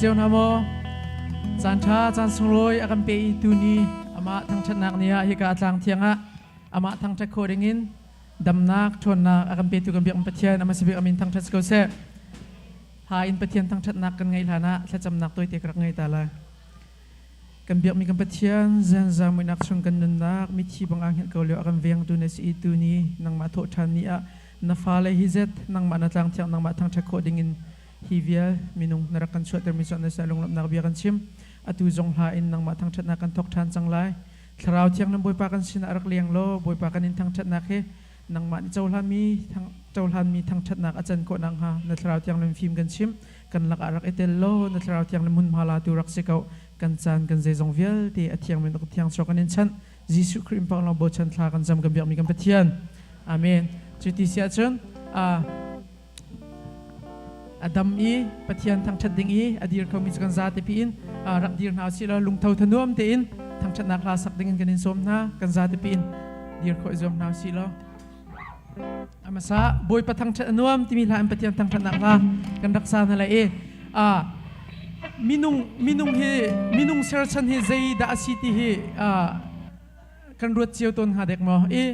cio hna maw? Caan ṭha, caan sunglawi a kan pe i tuni amah thangṭhatnak ni ah hika a tlang thiang ah amah thangṭhat khawh dingin damnak, ṭhawnnak a kan petu kan biak Pathian amah sibik amin thangṭhat si ko seh. Ha in Pathian thangṭhatnak kan ngeih hlan ah thlacamnak tawite ka rak ngei ta lai. Kan biakmi kan Pathian, zanza muihnak chung kan nunnak mithi bang aa hngilh ko lio a kan vengtu na si i tuni nangmah thawhṭhan ni ah na fale hi zet nangmah na tlang thiang nangmah thangṭhat khawh dingin hi vial minung na rak kan chuahtermi cu na sinah lunglawmhnak bia kan chim. Atu zong hla in nangmah thangṭhatnak kan thawk ṭhan cang lai. Thlarau Thianghlim Bawipa kan sinah rak leng law Bawipa kan in thangṭhatnak hi nangmah nih cohlanmi cohlanmi thangṭhatnak a can khawh nakhnga na Thlarau Thianghlim fim kan chimh. Kan lakah rak i tel law na Thlarau Thianghlim hmunhma latu rak si ko. Kan caan kan zeizong vialte a thiangmi na thiang chuak kan in chanh. Jesuh Khrih in panglong bochan thla kan cam kan biakmi kan Pathian. Amen. Cu ti si ahcun a dam i Pathian thangṭhat ding i a dir khomi cu kan zate pi in rak dir hna usih law lungtho thanuam tein thangṭhatnak hla sak ding in kan in sawm hna. Kan zate pi in dir khawh i zuam hna usih law. Amasa Bawipa thangṭhat a nuam timi hla in Pathian thangṭhatnak hla kan rak sa hna lai i minung minung hi minung serchan hi zei dah a si ti hi kan ruat cio tawn hnga dek maw i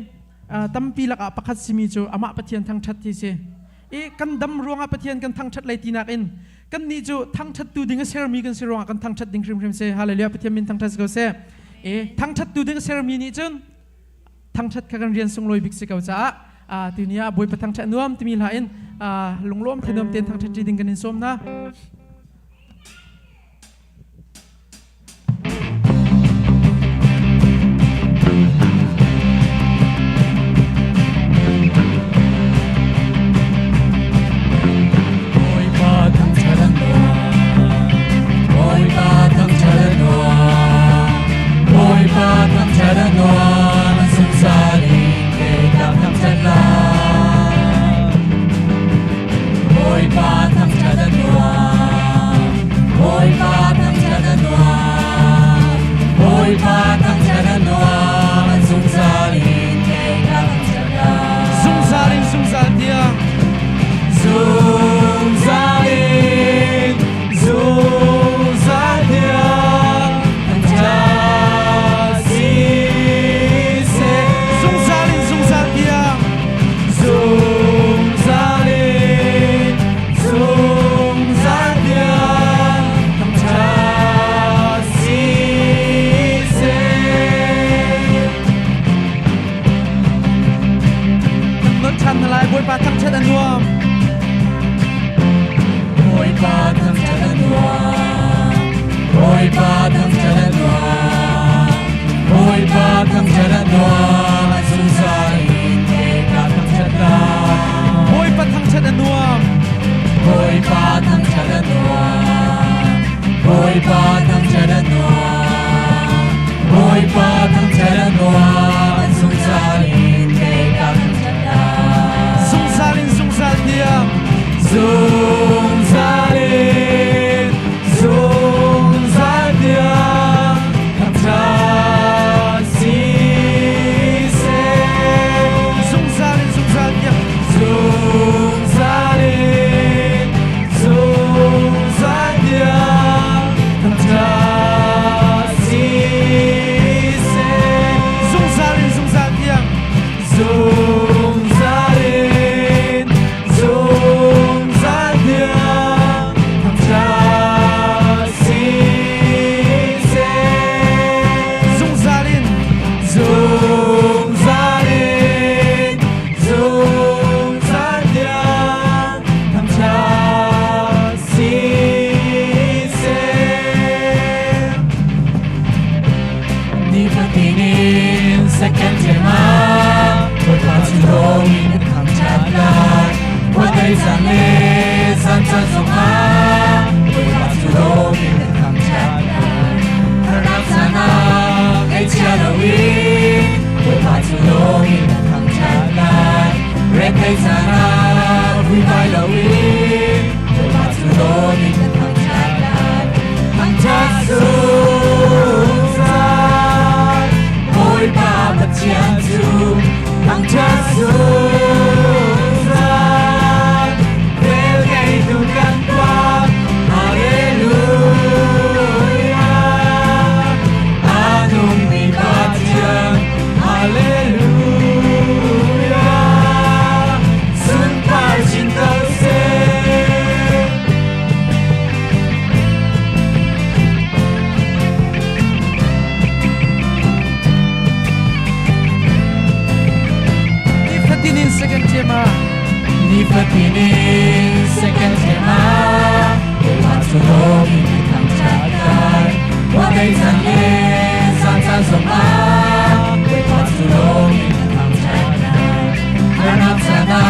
tampi lakah pakhat simi cu amah Pathian thangṭhat hi si i kan dam ruangah Pathian kan thangṭhat lai tinak in kannih cu thangṭhattu ding a sermi kan si ruangah kan thangṭhat ding hrimhrim si. Hallelujah. Pathian min thangṭhat si ko seh. I thangṭhattu ding a sermi nih cun thangṭhat kha kan rian sunglawi bik si ko caah tuni ah Bawipa thangṭhat nuam timi hla in lunglawm thanuam tein thangṭhat ṭi ding kan in sawm hna. Bawipa thangṭhat a nuam. Bawipa thangṭhat a nuam. Bawipa thangṭhat a nuam. Zungzal in kei ka thangṭhat lai. Bawipa thangṭhat a nuam. Bawipa thangṭhat a nuam. Bawipa thangṭhat a nuam. Zungzal in kei ka thangṭhat lai. Zungzal in zungzal tiang. Zungzal in zungzal tiang thangṭhat si seh. Zungzal in zungzal tiang. Zungzal in zungzal tiang thangṭhat si seh. Kan non ṭhan hna lai. Bawipa thangṭhat a nuam. Bawipa thangṭhat a nuam. Bawipa thangṭhat a nuam. Bawipa thangṭhat a nuam. Zungzal in ka thangṭhat lai. Bawipa thangṭhat a nuam. Bawipa thangṭhat a nuam. Bawipa thangṭhat a nuam. Bawipa thangṭhat a nuam. Zungzal in ka thangṭhat lai. Zungzal in zungzal tiang. Zungzal in zungzal tiang thangṭhat si seh. Zungzal in zungzal tiang. Zungzal in zungzal tiang thangṭhat si seh. Zungzal in zungzal tiang. Zungzal in zungzal tiang thangṭhat si seh. Zungzal in Zungzal in zungzal tiang thangṭhat si seh. Nifatin in second term ah Bawipa cu lawng in kan thangṭhat lai. Khuadei zan le zan caan zongah Bawipa cu lawng in kan thangṭhat lai. Harnak caan ah ngaihchia loin Bawipa cu lawng in kan thangṭhat lai. Rethei caan ah vuivai loin Bawipa cu lawng in kan thangṭhat lai. Thangṭhat zungzal Bawipa Pathian cu thangṭhat zungzal. Vel ngeitu kan Pa, Hallelujah. Nifatin in second them ah Bawipa cu lawm in ka thangṭhat lai. Khuadei caan le zan caan zong ah Bawipa cu lawm in ka thangṭhat lai. Harnak caan ah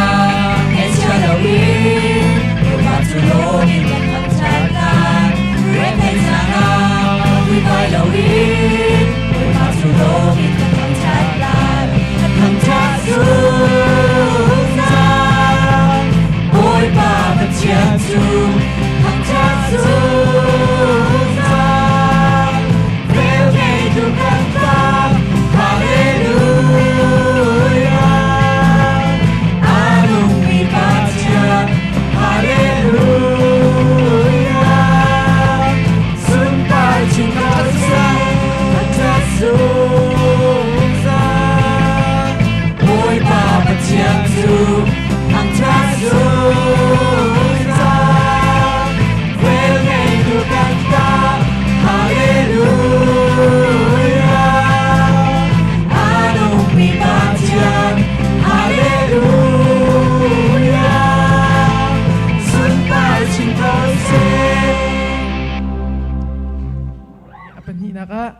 ngaihchia loin Bawipa cu lawm in ka thangṭhat lai. Retheih caan ah vuivai loin Bawipa cu lawm in ka thangṭhat lai. Ka thangṭhat zungzal. Bawipa Pathian cu thangṭhat zungzal. Velngeitu kan Pa, Hallelujah. A nungmi Pathian, Hallelujah. Sunpar chin ko seh, thangṭhat zungzal. Bawipa Pathian cu thangṭhat zungzal. Velngeitu kan Ta, Hallelujah. A nungmi Pathian, Hallelujah. Sunpar chin ko seh. A pahnihnak ah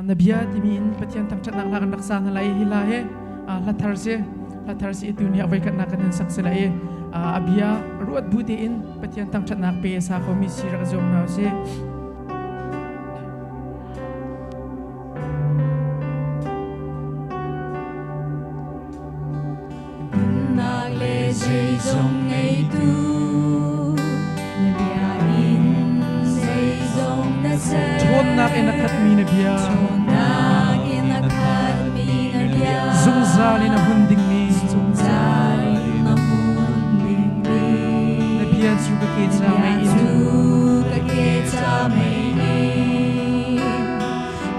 na bia timi in Pathian thangṭhatnak hla kan rak sa hna lai. Hi hla hi hla thar si, hla thar si. Tu ni a voikhatnak kan hun sak si lai i a bia ruat bu tein Pathian thangṭhatnak pe sa khomi si rak zuam hna usih. Nunnak le zeizong ngeitu na bia in zeizong na ser. Ṭhawnnak in a khatmi na bia. Ṭhawnnak in a khatmi na bia. Zungzal in a hmun dingmi. Zungzal in a hmun dingmi. Na bia cu ka ke ca mei in. Cu ka ke ca mei in.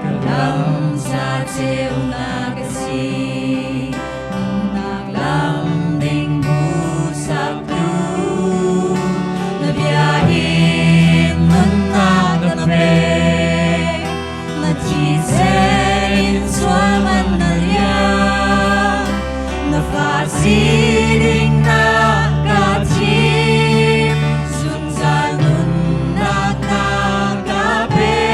Ka lam ca ceunak a si. Nunnak lam ding hmuhsaktu. Na bia in nunnak na pek. Na thisen in sual man na liam. Na fa sining na ka thim. Zungzal nunnak na ka pek.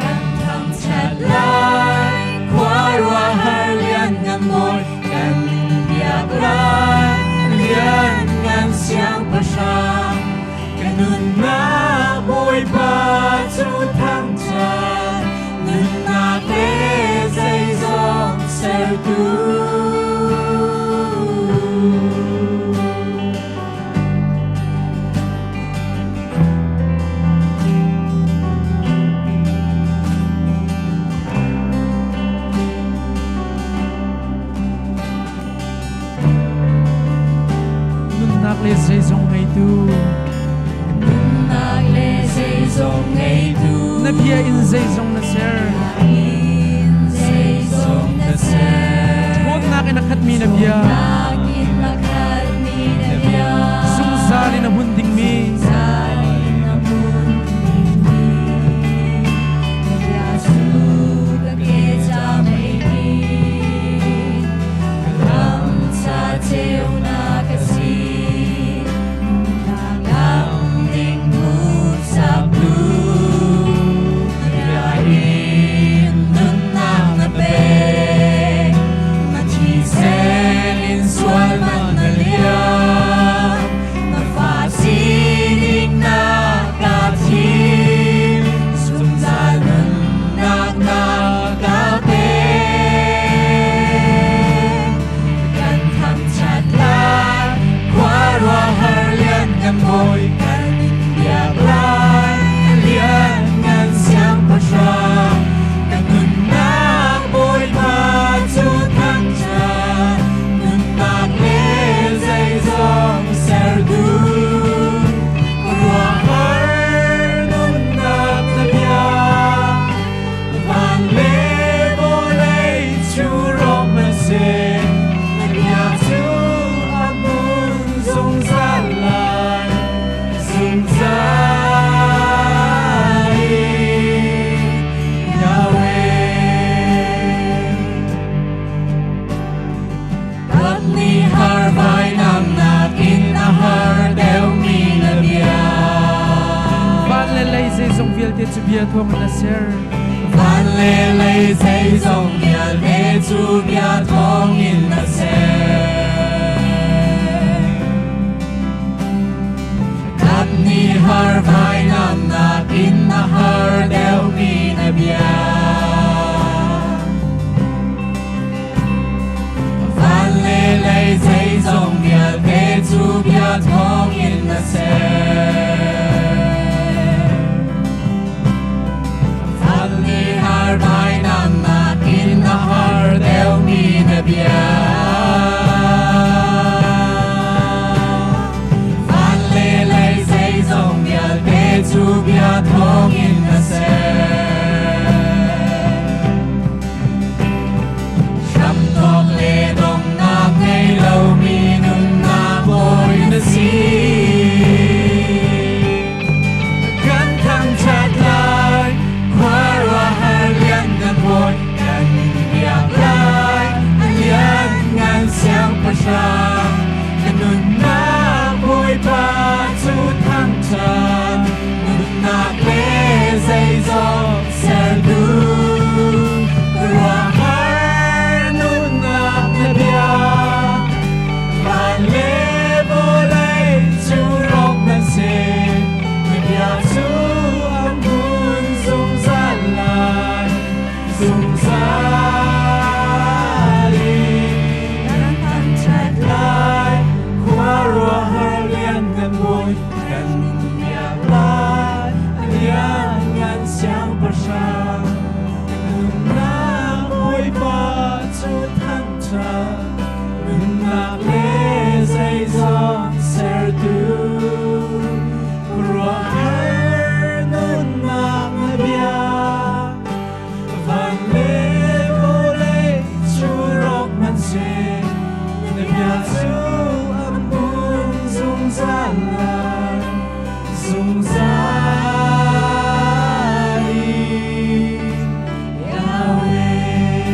Kan thangṭhat lai, khuaruahhar lianngan Bawi, kan biak lai, lianngan Siangpahrang. Ka nunnak Bawipa cu thangṭhat, nunnak le zeizong sertu. Nunnak le zeizong ngeitu. Nunnak le zeizong ngeitu. Na bia in zeizong na ser. In zeizong na ser. Ṭhawnnak in a khatmi na bia. Ṭhawnnak in a khatmi na bia. Zungzal in a hmun dingmi. Zungzal in a hmun dingmi. Na bia cu ka ke ca mei in. Ka lam ca ceunak a si. Nunnak lam ding hmuhsaktu. Na bia in nunnak na pek. Na thisen in sual bia thawng in a ser. Van le lei zeizong vialte cu bia thawng in a ser. Kap ni har vainam nakin a har deuhmi na bia. Van le lei zeizong vialte cu bia thawng in a ser. Van ni har vainam nakin a har deuhmi na bia. Van le lei zeizong vialte cu bia thawng in a ser. Hramthawk le donghnak ngei lomi nunnak bawi na si. Kan thangṭhat lai, khuaruahhar lianngan bawi, kan biak lai, a lianngan siangpahrang. Ka nunnak Bawipa cu thangṭhat, nunnak le zeizong sertu. Ruahhar nunnak na bia, van le vawlei cu rawk nan si. Na bia cu a hmun zungzal lai, zungzal in. Kan thangṭhat lai, khuaruahhar lianngan bawi, kan biak lai, a lianngan siangpahrang. Ka nunnak Bawipa cu thangṭhat, nunnak le zeizong sertu. Khuaruahhar nunnak na bia, van le vawlei cu rawk man si. Na bia cu a hmun zungzal lai, zungzal in. Yahweh.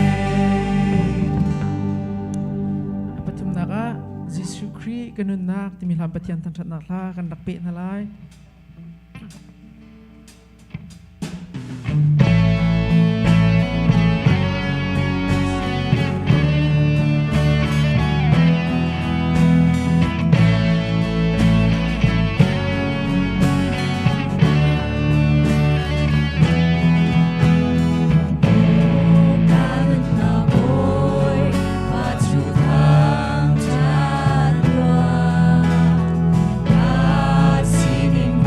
A pathumnak ah Jesuh Khrih ka nunnak timi hlan Pathian thangṭhatnak hla kan rak peh hna lai. Ka nunnak Bawi, pa cu thangṭhat tuah. Ka sining.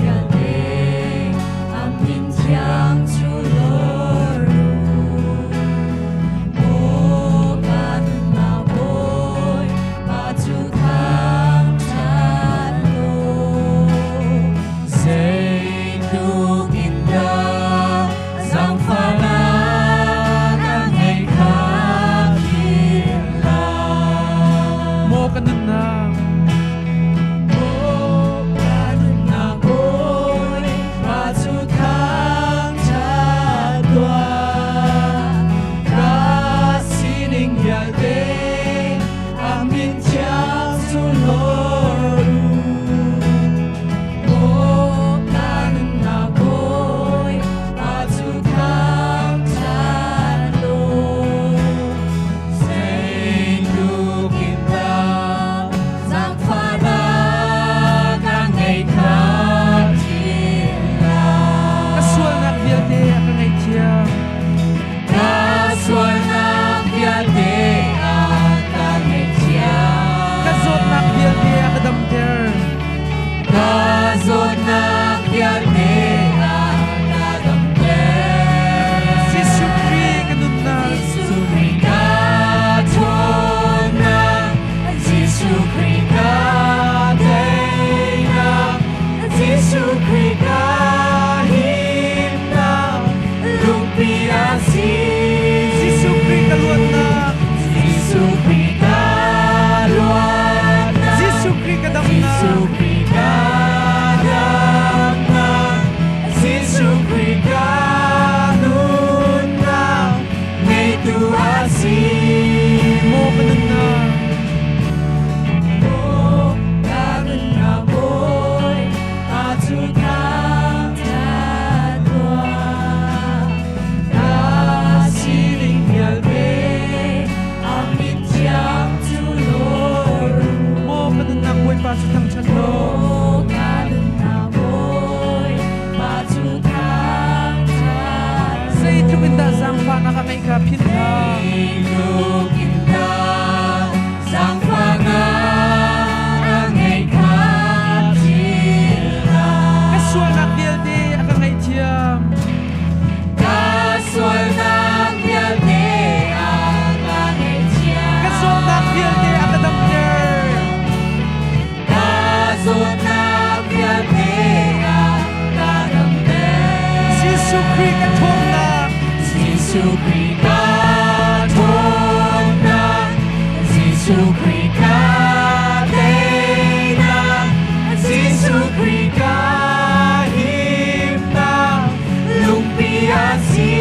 in dah zaangfahnak a ngeih kha philh hlah. Zeitluk in dah zaangfahnak a ngeih kha philh hlah. Ka sualnak vialte a ka ngaihthiam. Ka sualnak vialte a ka ngaihthiam. Ka zawtnak vialte a ka damter. Ka zawtnak vialte a ka damter. Jesuh Khrih ka ṭhawnnak. Jesuh Khrih ka ṭhawnnak. Jesuh Khrih ka teinak. Jesuh Khrih ka himnak. Lungpi a si.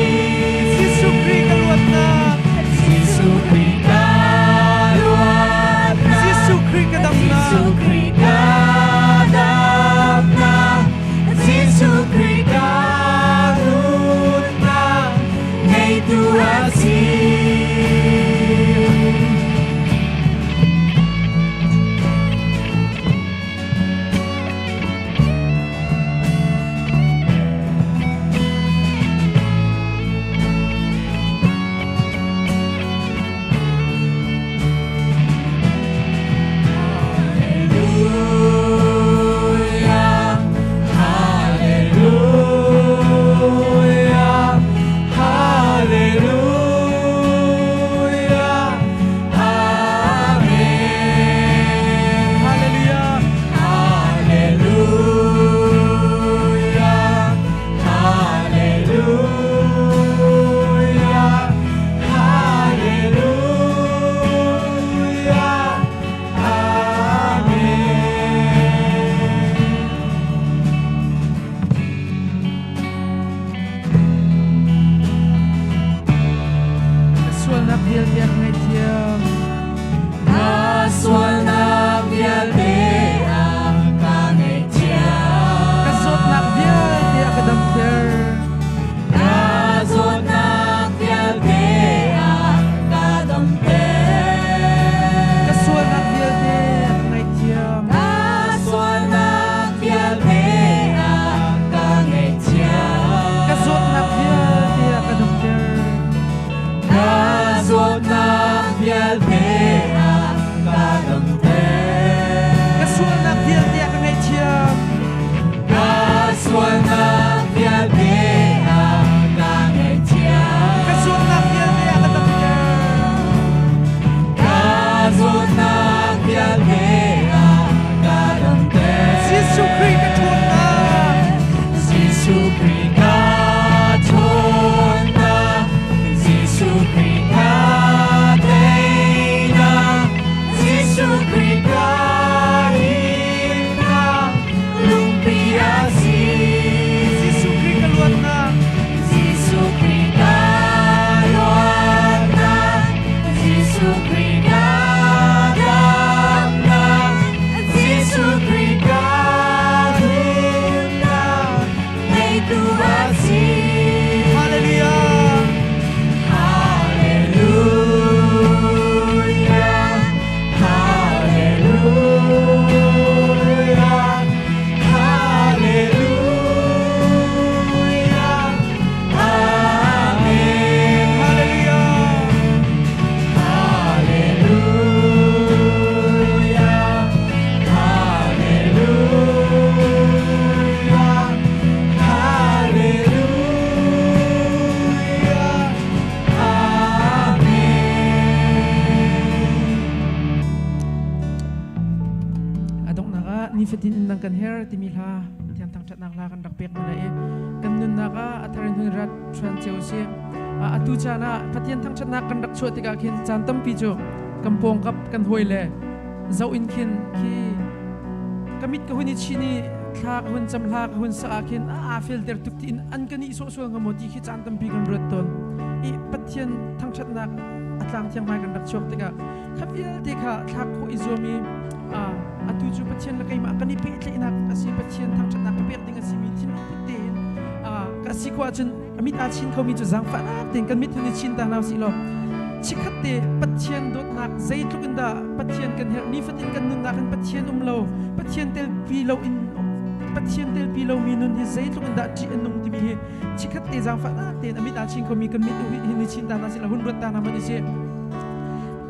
Jesuh Khrih ka luatnak. Jesuh Khrih ka luatnak. Jesuh Khrih ka damnak. Jesuh Khrih ka damnak. Jesuh Khrih ka nunnak. Ngeitu a si. Hallelujah, Hallelujah, Hallelujah, Amen. Hallelujah. Hallelujah, Hallelujah, Hallelujah, Amen. Ka sualnak vialte a ka ngaihthiam. Ka sualnak vialte a ka ngaihthiam. Ka zawtnak vialte a ka damter. Ka zawtnak vialte a ka damter. Ka sualnak vialte a ka ngaihthiam. Ka sualnak vialte a ka ngaihthiam. Ka zawtnak vialte a ka damter. Ka zawtnak vialte a ka damter. Ka sualnak vialte a ka ngaihthiam. Ka sualnak vialte a ka ngaihthiam. Ka zawtnak vialte a ka damter. Ka zawtnak vialte a ka damter. Jesuh Khrih ka ṭhawnnak. Jesuh Khrih ka ṭhawnnak. Jesuh Khrih ka teinak. Jesuh Khrih ka himnak. Lungpi a si. Jesuh Khrih ka luatnak. Jesuh Khrih ka luatnak. Jesuh Khrih ka damnak. Jesuh Khrih ka himnak. Ngeitu a si. Hallelujah. Hallelujah. Hallelujah. Hallelujah. Amen. Hallelujah. Hallelujah. Hallelujah. Hallelujah. Amen. A donghnak ah nifatin in nang kan her timi hla thiang thangṭhatnak hla kan rak pek hna i kan nunnak ah a thar in hun rat ṭhuan cio si. Atu caan ah Pathian thangṭhatnak kan rak chuah tikah khin caan tampi cu kan pawngkap kan hawi le zoh in khin khi ka mit ka hun i chin i thla ka hun cam hla ka hun sa ah khin a felter tuk tiin an kan i sawhsual hnga maw ti khi caan tampi kan ruat tawn i Pathian thangṭhatnak a tlang thiang hmai kan rak chuak tikah kha vialte kha thlak khawh i zuam i atu cu Pathian le keimah kan i pehtlaihnak a si, Pathian thangṭhatnak ka pek ding a simi thinlung put tein ka si khawh ahcun a mit aa chin khomi cu zaangfahnak tein kan mit hun i chin ta hna usih law chikkhat te Pathian dawtnak zeitluk in dah Pathian kan herh, nifatin kan nunnak in Pathian um lo, Pathian telpi lo in Pathian telpi lomi nun hi zeitluk in dah ṭih a nung timi hi chikhat te zaangfahnak tein a mit aa ching khomi kan mit hi ni chin ta hna sih hun ruat ta hna hmanh usih.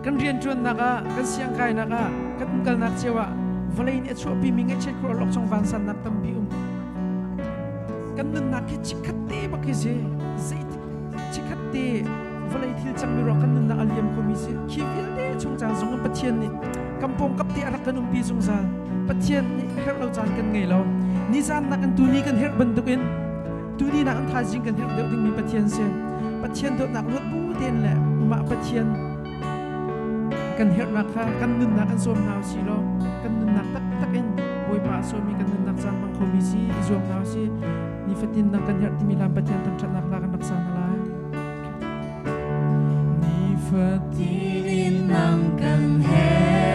Kan rianṭuannak ah, kan siangkainak ah, kan umkalnak cio ah vawlei nih a chuahpimi ngaihchiat khuaruah lawkchong vansannak tampi um. Kan nunnak hi chikhat te bak hi si. Zeitik chikhat te vawlei thil cangmi ruang kan nunnak a liam khomi si. Khi vialte chung caan zong in Pathian nih kan pawngkap te a rak kan umpi zungzal. Pathian nih herh lo caan kan ngei lo. Nizan nak in tuni kan herh bantukin tuni nak in thaizing kan herh deuh dingmi Pathian si. Pathian dawtnak ruat bu tein le mah Pathian kan herhnak kha kan nunnak kan sawm hna usih law kan nunnak taktak in Bawipa a sawmi kan nunnak caan hmang khomi si i zuam hna usih. Nifatin nang kan herh timi hlan Pathian thangṭhatnak hla kan rak sa hna lai. Nifatin in nang kan herh.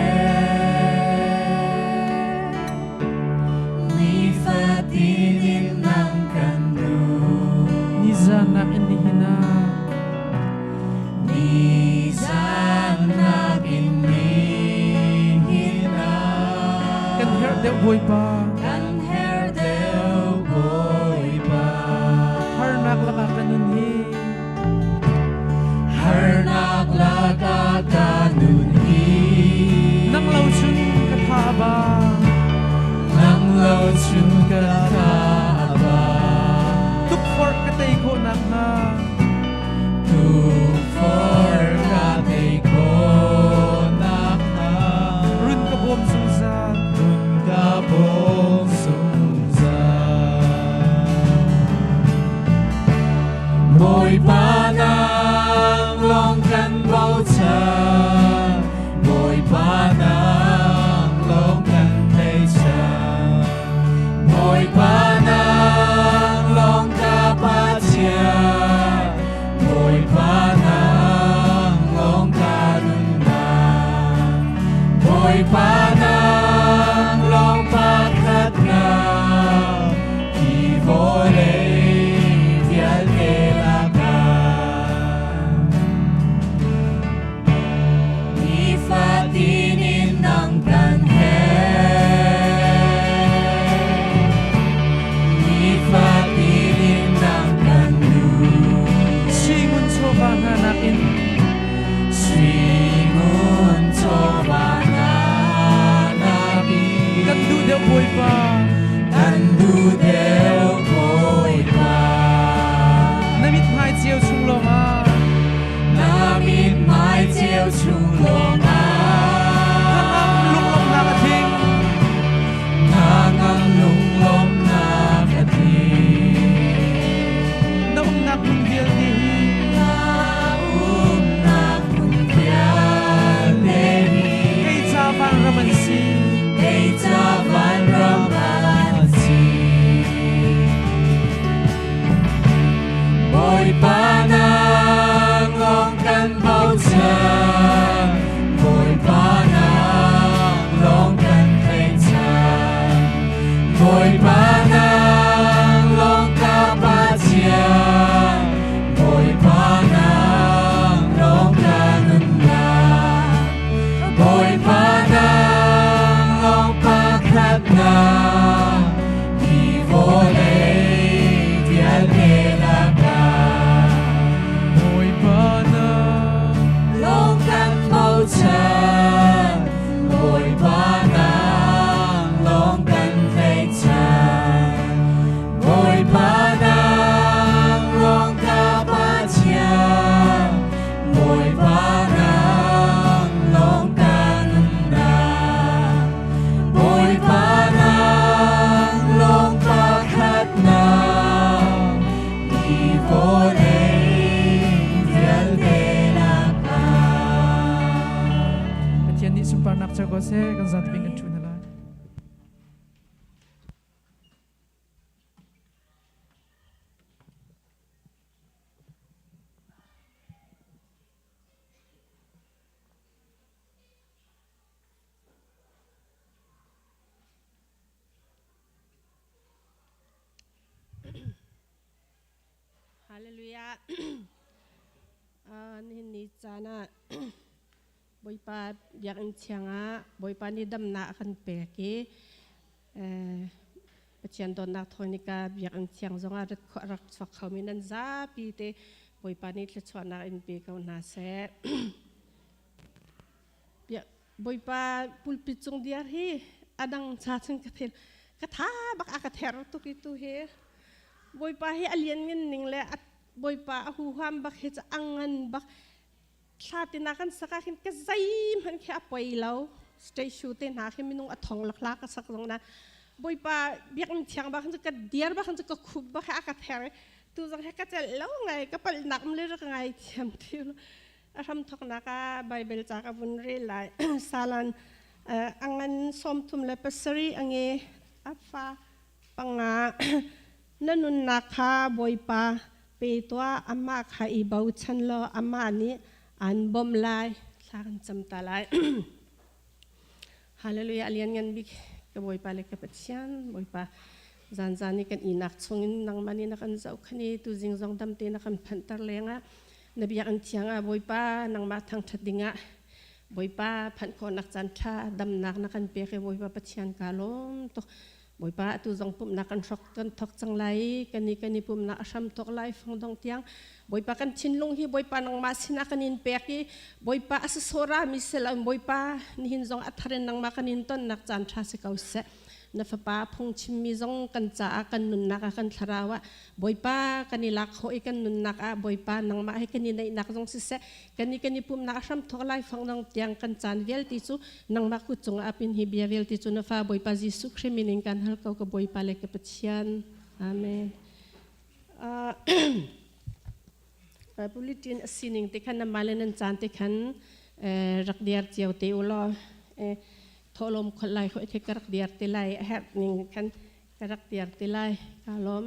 Nifatin in nang kan duh. Nizan nakin nihin ah Nizan nakin nihin ah kan herh deuh Bawipa. Kan herh deuh Bawipa. Harnak lakah ka nun hi. Harnak lakah ka nun hi. Nang lo cun ka tha a ba. Nang lo cun ka tha a ba. Tukforh ka tei khawh nakhnga. Tukforh ka tei khawh nakhnga. Run ka bawm zungzal. Run ka bawm zungzal. Bawipa nang lawng kan bochan. Bawipa nang lawng kan tlaihchan. Bawipa nang lawng ka Pathian. Bawipa nang lawng ka nunnak. Bawipa nang lawng pakhatnak. Hi vawlei vialte lakah. Nifatin in nang kan herh. Nifatin in nang kan duh. Singun chawva hna nakin Singun chawva hna nakin kan duh deuh Bawipa. Kan duh deuh Bawipa. Na mithmai ceu chung lawngah Na mithmai ceu chung lawngah Hnangam lunglawmhnak a tling. Hnangam lunglawmhnak a tling. Na umnak hmun vialte hi Na umnak hmun vialte hi kei ca vanram an si. Kei ca vanram an si. Bawipa nang lawng kan bochan. Bawipa nang lawng kan tlaihchan. Bawipa nang lawng ka Pathian. Bawipa nang lawng ka nunnak. Bawipa nang lawng pakhatnak. Hi vawlei vialte lakah. Bawipa nang Lawng kan bochan. Bawipa nang lawng kan tlaihchan. Bawipa nang lawng ka Pathian. Bawipa nang lawng ka nunnak. Bawipa nang lawng pakhatnak. Hi vawlei vialte lakah. Pathian nih sunparnak co ko seh kan zapi kan ṭhu hna lai. Hallelujah. Nihin ni caan ah Bawipa biakinn thiang ah Bawipa nih damnak a kan pek i. Pathian dawtnak thawng nika biakinn thiang zongah rat khawh rak chuak khomi nan zapi te Bawipa nih thluachuahnak in pe ko hna seh. Bawipa pulpit cung diar hi adang cha chung ka thil ka tha bak a ka ther tuk i tu hi Bawipa hi a lian ngan ning le Bawipa a huham bak hi a ngan bak thla tina kan sak ah khin ka zeihmanh khi a poi lo statue te hna khi minung a thong lak ka sak zong na Bawipa biakinn thiang bak ka diar bak ka khup bak a ka ther tu zong he ka celh lo ngai ka palh nak le rak ngai thiam thiam a hram thoknak ah Bible ca ka vun rel lai salan angan 37 ange afa panga na nunnak kha Bawipa pe tuah amah kha i bochan law amah nih an bawmh lai thla kan cam ta lai Hallelujah lian ngan bik ka Bawipa le ka Pathian Bawipa zan zan i kan inak chungin nangmah nih na kan zohkhan i tuzing zong dam te na kan phanhter lengah na biakinn thiang ah Bawipa nangmah thangṭhat dingah Bawipa phanh khawhnak caan ṭha damnak na kan pek i Bawipa Pathian ka lawm tuk Bawipa atu zong pumhnak kan hrok kan thok cang lai kan i kan i pumhnak a hram thok lai fangdong tiang Bawipa kan thinlung hi Bawipa nangmah sinah kan in pek i Bawipa a sasawra mi sel Bawipa nihin zong a thar in nangmah kan in tonnak caan ṭha si ko seh na fapa phungchimmi zong kan caah kan nunnak ah kan thlarau ah Bawipa kan i lak khawh i kan nunnak ah Bawipa nangmah he kan i neihnak zong siseh kan i kan i pumnak a hram thok lai fang dang tiang kan caan vialte cu nangmah kut cungah apin hi bia vialte cu na fa Bawipa Jesuh Khrih min in kan hal ko ka Bawipa le ka Pathian amen Bulletin a sining te khan namah le nan caan te khan rak diar cio te u law thawhlawm kholh lai khoi the ka rak diar te lai a herh ning khan ka rak diar te lai ka lawm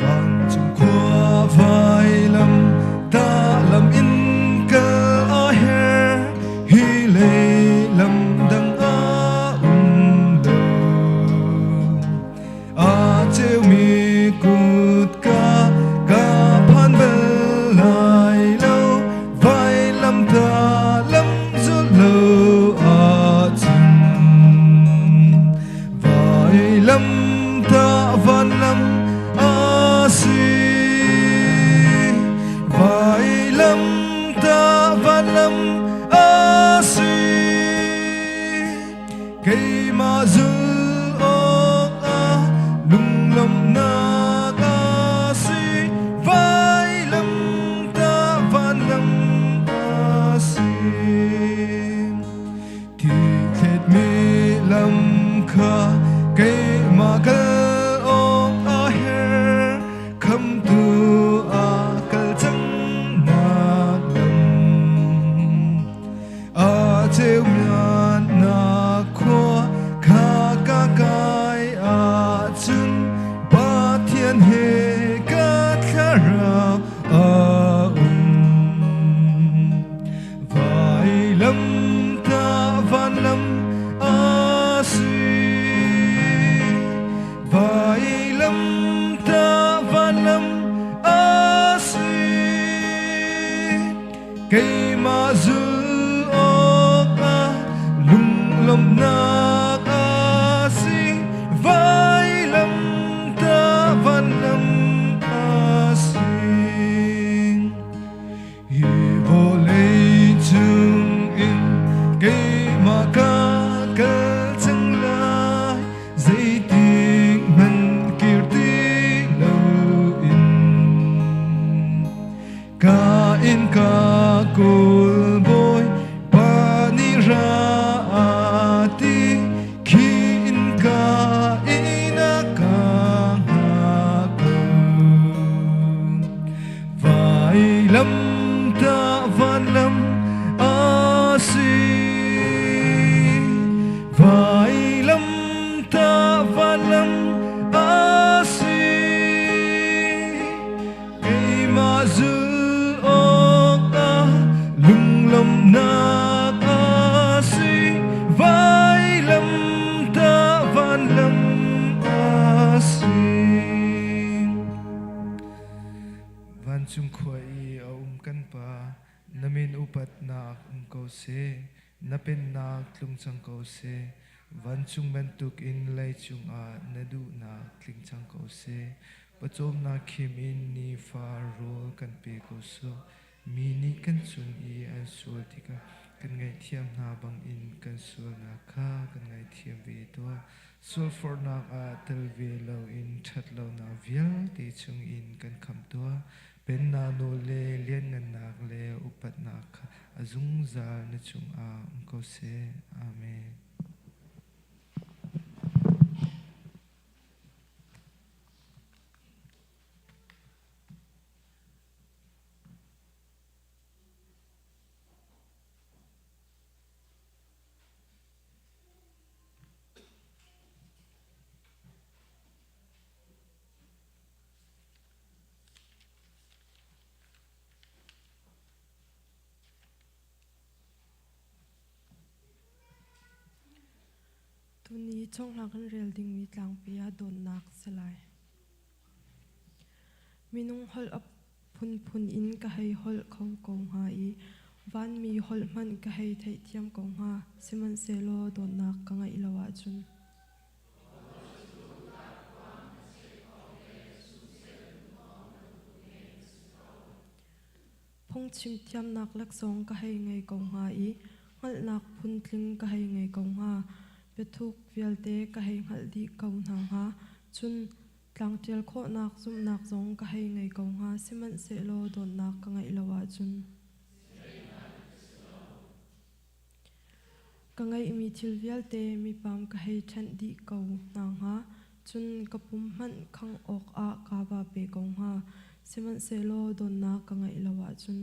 Vancung khua vailam ta lam in kal a her hi lei lam dang a um lo a ceumi kutka ka phan bal lai lo vailam ta lam zul lo ahcun Vailam ta vanlam a si Vailam ta vanlam a si Keimah zul awk ah lunglawmhnak a si Vailam ta vanlam a si Thi thletmi lam kha keimah kal awk a her khamtu a kal cang nak lam a ceumian nak khua kha ka kai ahcun Pathian he ka thlarau a um Vailam ta vanlam a si Vailam ta vanlam a si Keimah zul awk ah lunglawmhnak a si Vailam ta vanlam a si Hi vawlei cungin keimah ka kal cang lai zeitik hmanh kir ti loin ka in ka kawl bawi pa nih ra ti khi in ka inn a ka hngak ko Vailam ta vanlam a si Vailam ta vanlam a Zul awkah lunglawmhnak a si. Vailamtah vanlam a si. Vancung khua i a um kan Pa, na min upatnak um ko seh. Na pennak tlung cang ko seh. Vancung bantukin leicung ah na duhnak tling cang ko seh. Pawcawmnak khim in nifa rawl kan pe ko sawh. Mi nih kan cung i an sual tikah kan ngaihthiam hna bangin kan sualnak kha kan ngaithiam ve tuah. Sualforhnak ah tel ve loin ṭhatlonak vialte chungin kan khamh tuah. Pennak nawl le lianngannak le upatnak kha a zungzal na cungah um ko seh. Amen. Tuni chonghlang kan rel dingmi tlangpi ah dawtnak si lai. Minung holh a phunphun in ka hei holh kho ko hnga i vanmi holh hmanh ka hei theihthiam ko hnga, sihmanhsehlaw dawtnak ka ngeih lo ahcun. Phungchim thiamnak laksawng ka hei ngei ko hnga i hngalhnak phuntling ka hei ngei ko hnga. Biathuk vialte ka hei hngalh dih ko hna hnga. Cun tlangṭial khawhnak zumhnak zong ka hei ngei ko hnga, sihmanhsehlaw dawtnak ka ngeih lo ahcun. Ka ngeihmi thil vialte mipam ka hei ṭhenh dih ko hna hnga, cun ka pum hmanh khangh awkah kaa va pe ko hnga, sihmanhsehlaw dawtnak ka ngeih lo ahcun.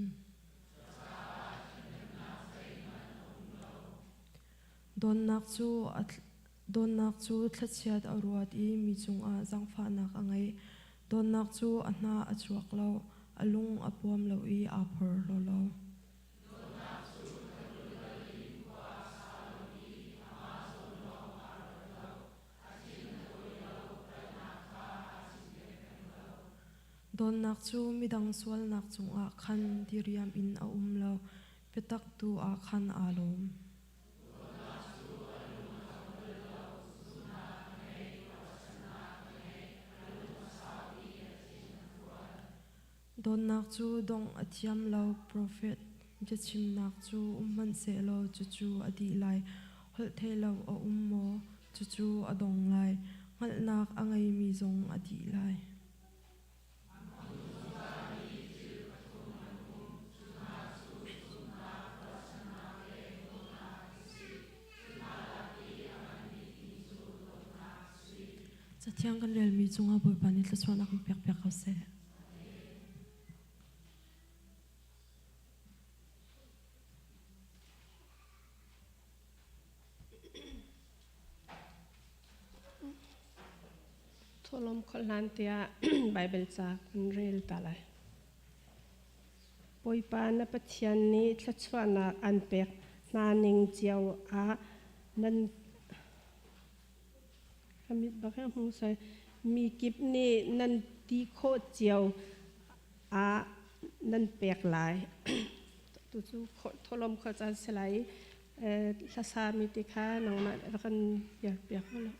Dawtnak cu thlachiat a ruat i mi cungah zaangfahnak a ngei. Dawtnak cu a hna a chuak lo, a lung a puam lo i aa porhlaw lo. Dawtnak cu midang sualnak cungah khan diriam in a um lo, biatak tu ah khan aa lawm. Dawtnak cu dongh a thiam lo. Profet biachimnak cu um hmanhsehlaw cucu a dih lai. Holhtheihlo a um maw, cucu a dong lai. Hngalhnak a ngeimi zong a dih lai. Cathiang kan relmi cungah Bawipa nih thluachuahnak in pekpiak ko seh. Thawhlawm kholh hlan tiah Baibal ca kan rel ta lai. Bawipa na Pathian nih thluachuahnak an pek hna ning cio ah nan Ka mit bak he hmu sai. Mi kip nih nan ti khawh cio ah nan pek lai. Tu cu tholom kho caan si lai i hlasa mi te kha nangmah rak kan iar piak u law.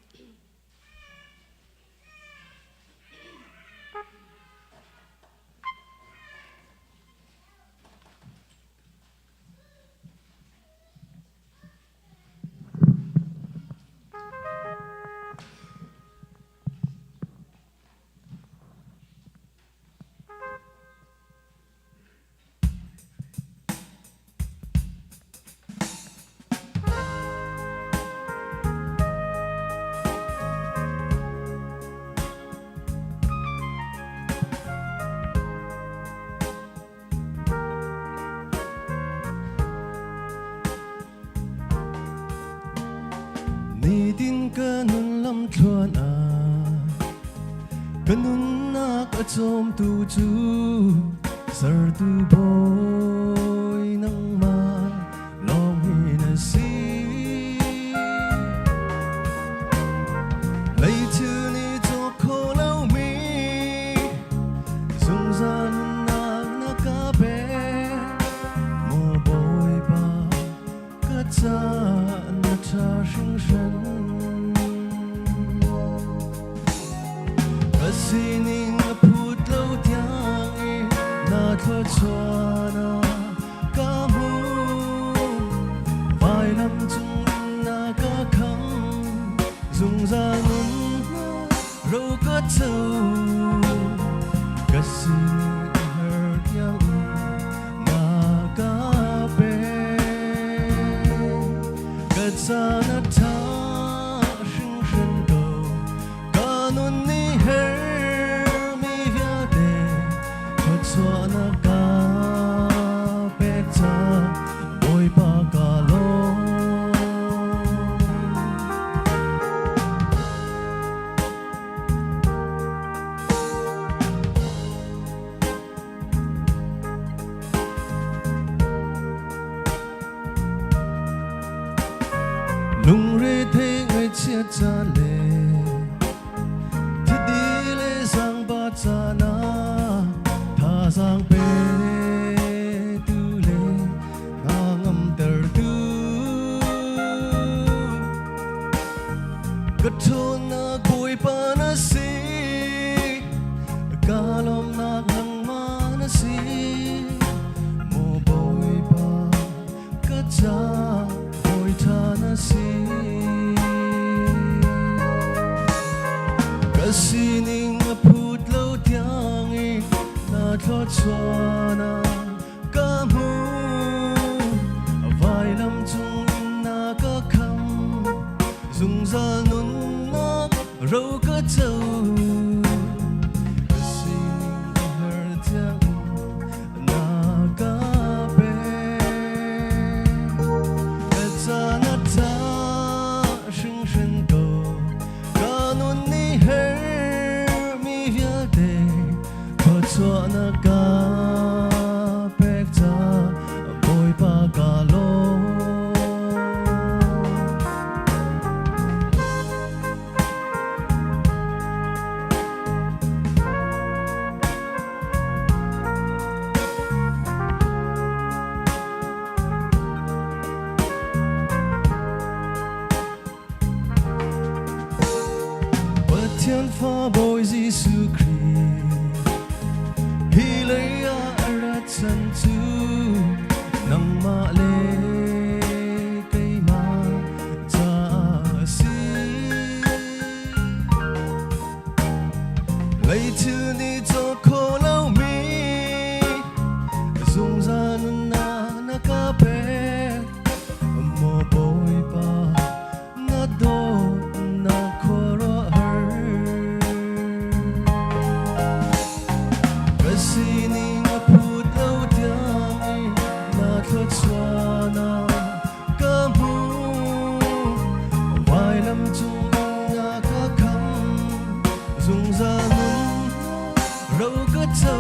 Nitin ka nun lamthluan ah ka nunnak a cawmtu cu Damtertu Bawi nangmah lawng hi na si. Leithil nih cawk kho lomi zungzal nunnak na ka pek. Maw Bawipa ka caah na ṭha hringhran. Ka sining a phut lo tiang i na thluachuahnak ka hmu. Vailam cung na ka khang, zungzal nunnak ro ka co. Ka sining a har tiang na ka pek. Ka caan a ṭha hringhran ko. Ka nun nih hermi vialte thluachuahnak ka pek caah Bawipa ka lawm. Lungre thei ngaihchiat caan le thidi le zaangba caan ah thazaang petu le hna ngamtertu ka ṭhawnnak Bawipa na si ka lawmnak nangmah na si maw Bawipa ka ca hawi ṭha na si. Ka sining a phut lo tiang i na thluachuahnak ka hmu. Vailam cung in na ka kham, zungzal nunnak ro ka co. Ka sining a har tiang na ka pek. Ka caan a ṭha hringhran ko, ka nun nih hermi vialte thluachuahnak ka pek caah Bawipa ka lawm. Pathian fa Bawi Jesuh Khrih hi lei ah a rat chan cu nangmah le keimah caah a si. Leithil nih cawk kho lomi zungzal nunnak na ka pek. Maw Bawipa, na dawtnak khuaruahhar. Ka sining a phut lo tiang i na thluachuahnak ka hmu. Vailam cung na ka kham, zungzal nun ro ka co.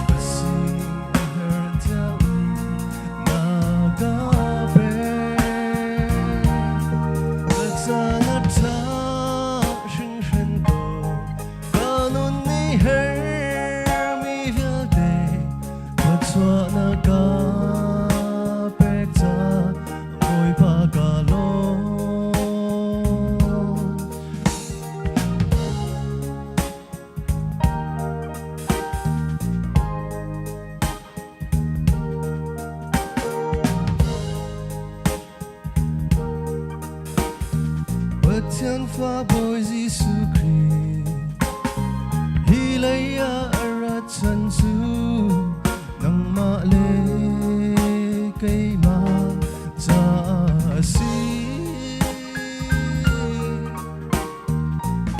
Ka sining a her tiang na ka pek. Ka caan a ṭha hringhran ko, ka nun nih hermi vialte thluachuahnak ka pek caah Bawipa ka lawm. Pathian fa Bawi Jesuh Khrih hi lei ah a rat chan cu nangmah le keimah caah a si.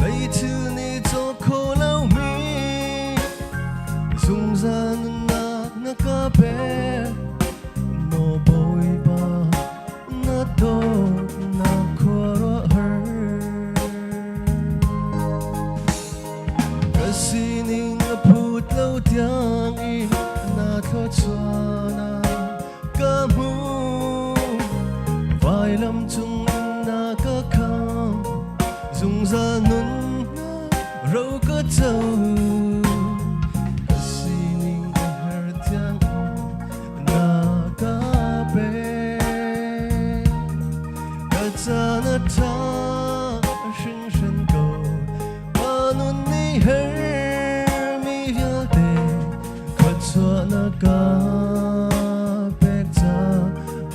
Leithil nih cawk kho lomi zungzal nunnak na ka pek. Maw Bawipa, na dawtnak khuaruahhar. Ka sining a phut lo tiang na ka pek ca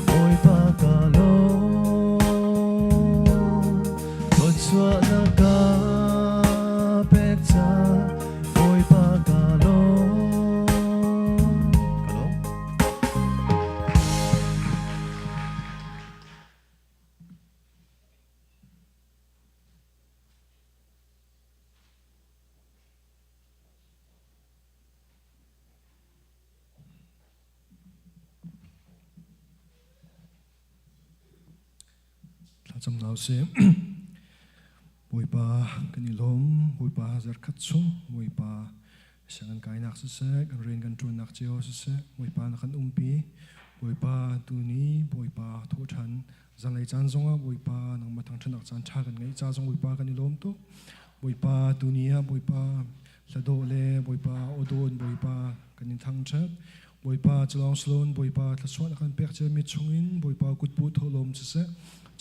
Bawipa ka lawm. Thluachuah na ka pek ca Bawipa ka lawm. Ka lawm. Thlacam hna usih. Bawipa kan i lawm. Bawipa zarkhat chung Bawipa sianginn kainak siseh, kan rian kan ṭuannak cio siseh, Bawipa na kan umpi. Bawipa tuni Bawipa thawhṭhan zanlei caan zongah Bawipa nangmah thangṭhatnak caan ṭha kan ngeih ca zong Bawipa kan i lawm tuk. Bawipa tuni ah Bawipa hladawh le Bawipa awdawn Bawipa kan in thangṭhat. Bawipa culawng salon Bawipa thluachuah na kan pek ciami chungin Bawipa kutpu thawhlawm siseh,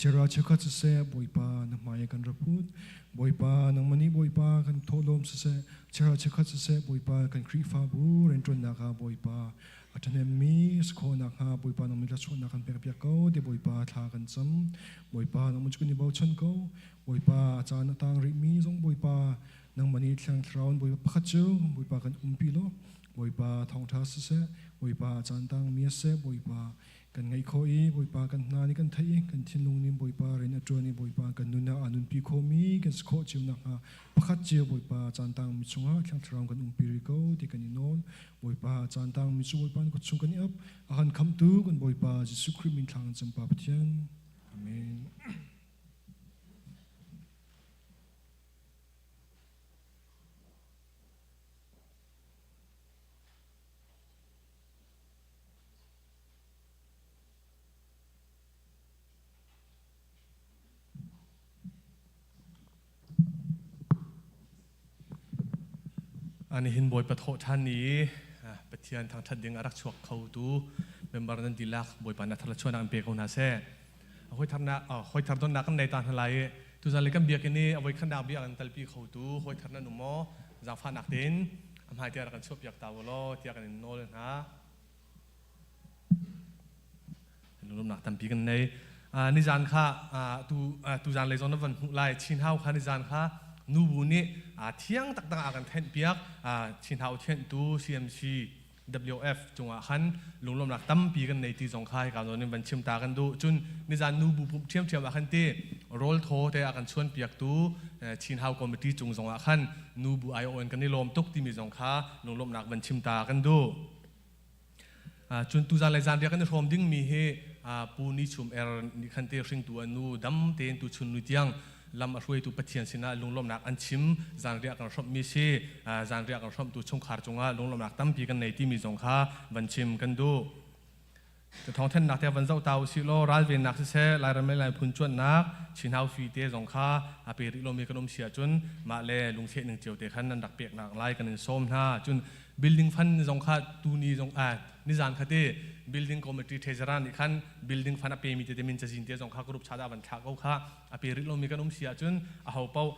chera cheukhat siseh Bawipa na hmai kan ra phut. Bawipa nangmah nih Bawipa kan thawhlawm siseh, chera cheukhat siseh Bawipa kan Khrihfabu rianṭuannak ah Bawipa a ṭhahnemmi si khawh nakhnga Bawipa nangmah thluachuahnak kan pekpiak ko ti Bawipa thla kan cam. Bawipa nangmah cu kan i bochan ko. Bawipa a caan a tang rihmi zong Bawipa nangmah nih Thiang Thlarau in Bawipa pakhat cu Bawipa kan umpi law Bawipa thawngṭha siseh Bawipa a caan tangmi a seh Bawipa kan ngaih khawh i Bawipa kan hna nih kan theih i kan thinlung nih Bawipa rian a ṭuan i Bawipa kan nun ah aa nunpi khawhmi kan si khawh cio nakhnga pakhat cio Bawipa caan tangmi chungah Thiang Thlarau kan umpi rih ko ti kan i nawl. Bawipa caan tangmi cu Bawipa na kut chung kan i ap a kan khamhtu kan Bawipa Jesuh Khrih min thla kan cam Pa Pathian. Amen. Nihin Bawipa thawh ṭhan ni Pathian thangṭhat ding a rak chuak khotu member nan dihlak Bawipa nih a thar le chuahnak in pe ko hna seh. Hawi thar donnak kan nei ta hna lai i tuzan le kan biakinn i a voikhatnak bia kan talpi khotu hawi thar nan um maw? Zaangfahnak tein a hmai tiah rak kan chuahpiak ta u law tiah kan in nawl hna. Lunglawmhnak tampi kan nei. Nizan kha tu tuzan lei zong na van hmuh lai. Chinhau kha nizan kha nubu nih thiang taktak a kan thenhpiak. Chinhau thianhtu CMC WF cungah khan lunglawmhnak tampi kan nei ti zong kha hika zawn in van chim ta kan duh. Cun nizan nubu pumh ṭhiamṭhiam ah khan ti rawl thaw te a kan chuanpiaktu Chinhau committee cung zongah khan nubu aiawh in kan i lawm tuk timi zong kha lunglawmhnak van chim ta kan duh. Cun tuzan le zanriah kan i hrawm dingmi hi Pu Ni Chum Er nih khan te hringtu a nu dam tein tuchun ni tiang lam a hruaitu Pathian sinah lunglawmhnak an chim zanriah kan hrawmhmi si zanriah kan hrawmhtu chungkhar cungah lunglawmhnak tampi kan nei timi zong kha van chim kan duh. Thawngthanhnak te van zoh ta usih law ralvennak siseh Lairam le Laiphun cuanhnak Chinhau fi te zong kha a pe rih lomi kan um si ahcun mah le lungthleh ning cio te khan nan rak peknak lai kan in sawm hna. Cun building fund zong kha tuni zong nizan kha te building committee treasurer nih khan building fund a pemi tete min cazin te zong kha group chat ah van thlah ko kha a pe rih lomi kan um si ahcun a ho paoh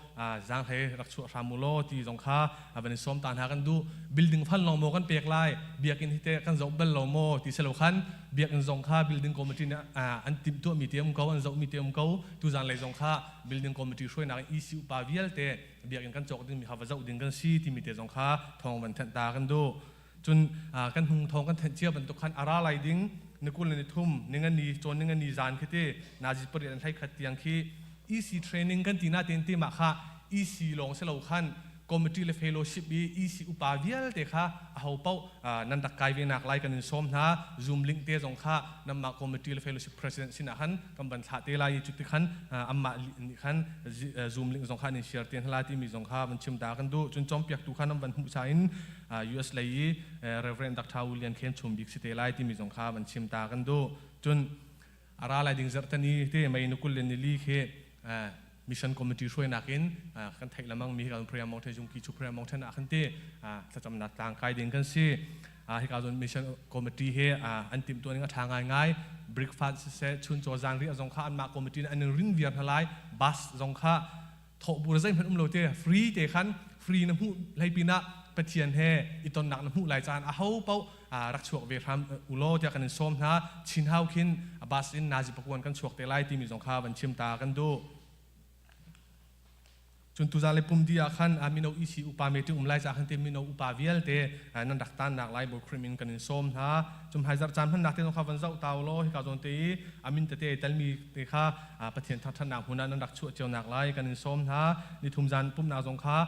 zaanghlei rak chuah hram u law ti zong kha van in sawm ta hna kan duh. Building fund lawng maw kan pek lai, biakinn hi teh kan zoh bal lo maw ti si lo khan biakinn zong kha building committee nih an timhtuahmi te um ko, an zohmi te um ko. Tuzan lei zong kha building committee hruainak in EC upa vialte biakinn kan cawk dingmi kha va zoh ding kan si timi te zong kha thawng van thanh ta kan duh. Cun kan hnung thawng kan thanh cia bantuk khan a ra lai ding ni 23 ningani cawn ningani zan khi ti nazi pariat an hlei khat tiang khi EC training kan ti na ten ti mah kha EC lawng si lo khan committee le fellowship i EC upa vialte kha aho paoh nan rak kai ve nak lai kan in sawm hna. Zoom link te zong kha nanmah committee le fellowship president sinah khan kan van thlah te lai i cuti khan anmah nih khan Zoom link zong kha an in share te hna lai timi zong kha van chim ta kan duh. Cun cawnpiaktu kha nan van hmuh cha in US lei i Reverend Dr. William Khen Chum Bik si te lai timi zong kha van chim ta kan duh. Cun a ra lai ding zarhtani te mei ni 20 le nili khi mission committee hruainak in kan theih lamang mi kan prayer mountain jungki chu prayer mountain ah khan te thlacamnak tlang kai ding kan si. Hika zon mission committee he an timh tuan ning a tha ngai ngai. Breakfast siseh, chuncaw zangri zong kha anmah committee an in rin viar hna lai. Bus zong kha thawh bu zeihmanh um lo te free te khan free na hmuh hlei pinah. Pathian he i tonnak na hmuh lai caan aho paoh rak chuak ve hram ulaw tiah kan in sawm hna. Chin Hau khin bus in nazi pakuan kan chuak te lai timi zong kha van chim ta kan duh. Cun tuzan le pum di ah khan mino EC upa meeting um lai ca khan te mino upa vialte nan rak tannak lai Bawi Khrih min kan in sawm hna. Cum haizar caan hmannak te zong kha van zoh ta law hika zawn te i amin tete telmi te kha Pathian thangṭhatnak hmun ah nan rak chuah cio nak lai kan in sawm hna. Nithum zan pumhnak zong kha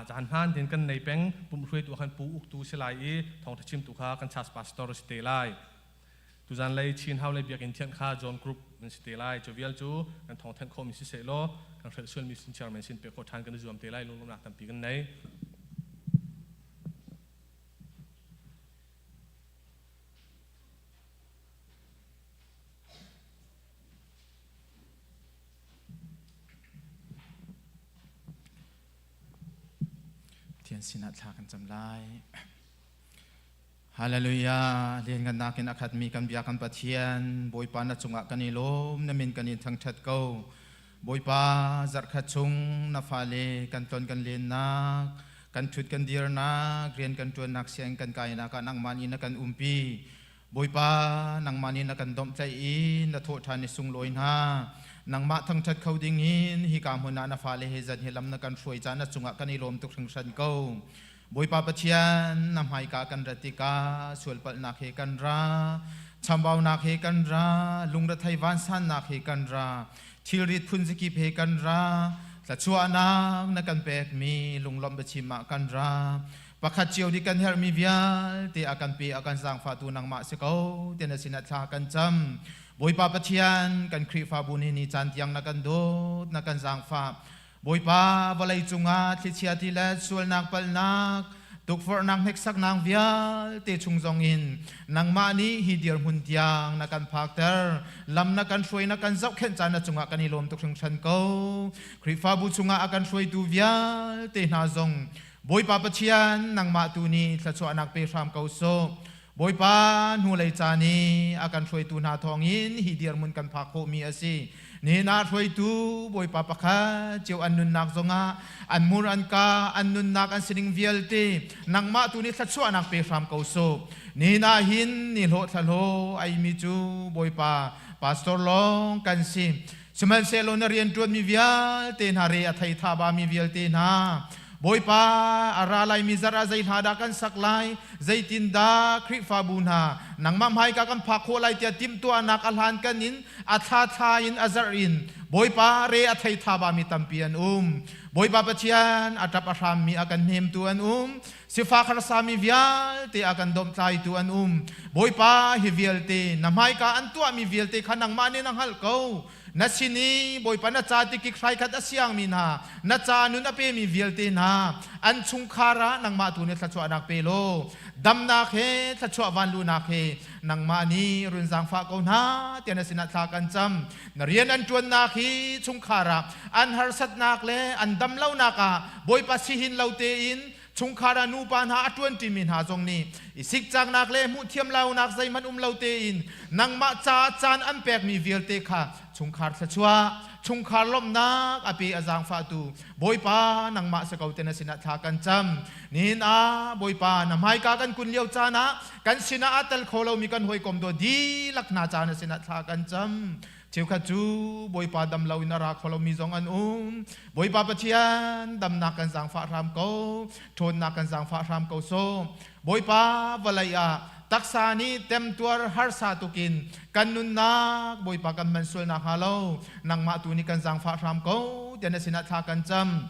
caan hmaan tein kan nei peng. Pumh hruaitu ah khan pu uktu si lai i thawngṭha chimtu kha kan church pastor si te lai. Tuzan lei Chin Hau lei biakinn thianh kha John Group nan si te lai. Cu vial cu kan thawngthanh khawhmi si seh law kan hrelh sualmi sin chairman sin pek khawh ṭhan kan i zuam te lai. Lunglawmhnak tampi kan nei. Pathian sinah thla kan cam lai. Hallelujah. Lianngannak in a khatmi kan bia kan Pathian, Bawipa na cungah kan i lawm, na min kan in thangṭhat ko. Bawipa, zarhkhat chung na fale kan tlon kan lennak, kan ṭhut kan dirnak, rian kan ṭuannak sianginn kan kainak ah nangmah nih na kan umpi. Bawipa, nangmah nih na kan domhtlaih i na thawhṭhan i sunglawi hna. Nangmah thangṭhat kho dingin hika hmun ah na fale he zan hi lam na kan hruai caah na cungah kan i lawm tuk hringhran ko. Bawipa Pathian, na hmaika kan rat tikah sualpalhnak he kan ra, chambaunak he kan ra, lungrethei vansannak he kan ra, thilrit phunzikip he kan ra, thluachuahnak na kan pekmi lunglawmh biachim ah kan ra. Pakhat cio nih kan herhmi vialte a kan pe, a kan zaangfahtu nangmah si ko, ti na sinah thla kan cam. Bawipa Pathian, kan Khrihfabu nih ni caan tiang na kan dawt, na kan zaangfah. Bawipa, vawlei cungah thlichia tilet, sualnak palhnak, tukforhnak hneksaknak vialte chung zongin nangmah nih hi dirhmun tiang na kan phakter. Lam na kan hruai, na kan zohkhenh caan na cungah kan i lawm tuk hringhran ko. Khrihfabu chungah a kan hruaitu vialte hna zong Bawipa Pathian, nangmah tu nih thluachuahnak pe hram ko sawh. Bawipa hnulei caan i a kan hruaitu hna thawngin hi dirhmun kan phak khawhmi a si. Nihin ah hruaitu Bawipa pakhat cio an nunnak zongah an mur an ka an nunnak an sining vialte nangmah tu nih thluachuahnak pe hram ko sawh. Nihin ah hin ni hlawh thla hlaw aimi cu Bawipa pastor lawng kan si. Sihmanhsehlaw na rianṭuanmi vialte hna re a thei tha bami vialte hna Bawipa a ra laimi zarh ah zei hla dah kan sak lai zeitindah Khrihfabu hna nangmah hmaika kan phak khawh lai tiah timhtuahnak a hlan kan in a thla thla in a zarh in Bawipa re a thei tha bami tampi an um Bawipa Pathian a ṭap a hrammi a kan hnemtu an um Sifak harsami vialte a kan domhtlaitu an um. Bawipa, hi vialte na hmaika an tuahmi vialte kha nangmah nih na hngalh ko. Na sin i Bawipa na ca tikik hraikhat a siangmi hna, na ca nun a pemi vialte hna, an chungkhar ah nangmah tu nih thluachuahnak pe law, damnak he thluachuah vanluhnak he nangmah nih run zaangfah ko hna tiah na sinah thla kan cam. Na rian an ṭuannak hi chungkhar ah an harsatnak le an damlonak ah Bawipa sihin lo tein chungkhar ah nupa hna a ṭuanṭimi hna zong nih i sikcaknak le hmuhthiam lonak zeihmanh um lo tein nangmah caah caan an pekmi vialte kha chungkhar thluachuah chungkhar lawmhnak a pe a zaangfahtu Bawipa nangmah si ko te na sinah thla kan cam nihin ah Bawipa na hmaika kan kun lio caan ah kan sinah aa tel kho lomi kan hawikom dawt dihlak hna caan na sinah thla kan cam Cheukhat cu Bawipa dam loin a ra kho lomi zong an um. Bawipa Pathian damnak kan zaangfah hram ko, ṭhawnnak kan zaangfah hram ko sawh. Bawipa vawlei ah taksa nih temtuar harsa tukin kan nunnak Bawipa kan hman sual nakhnga lo nangmah tu nih kan zaangfah hram ko tiah na sinah thla kan cam.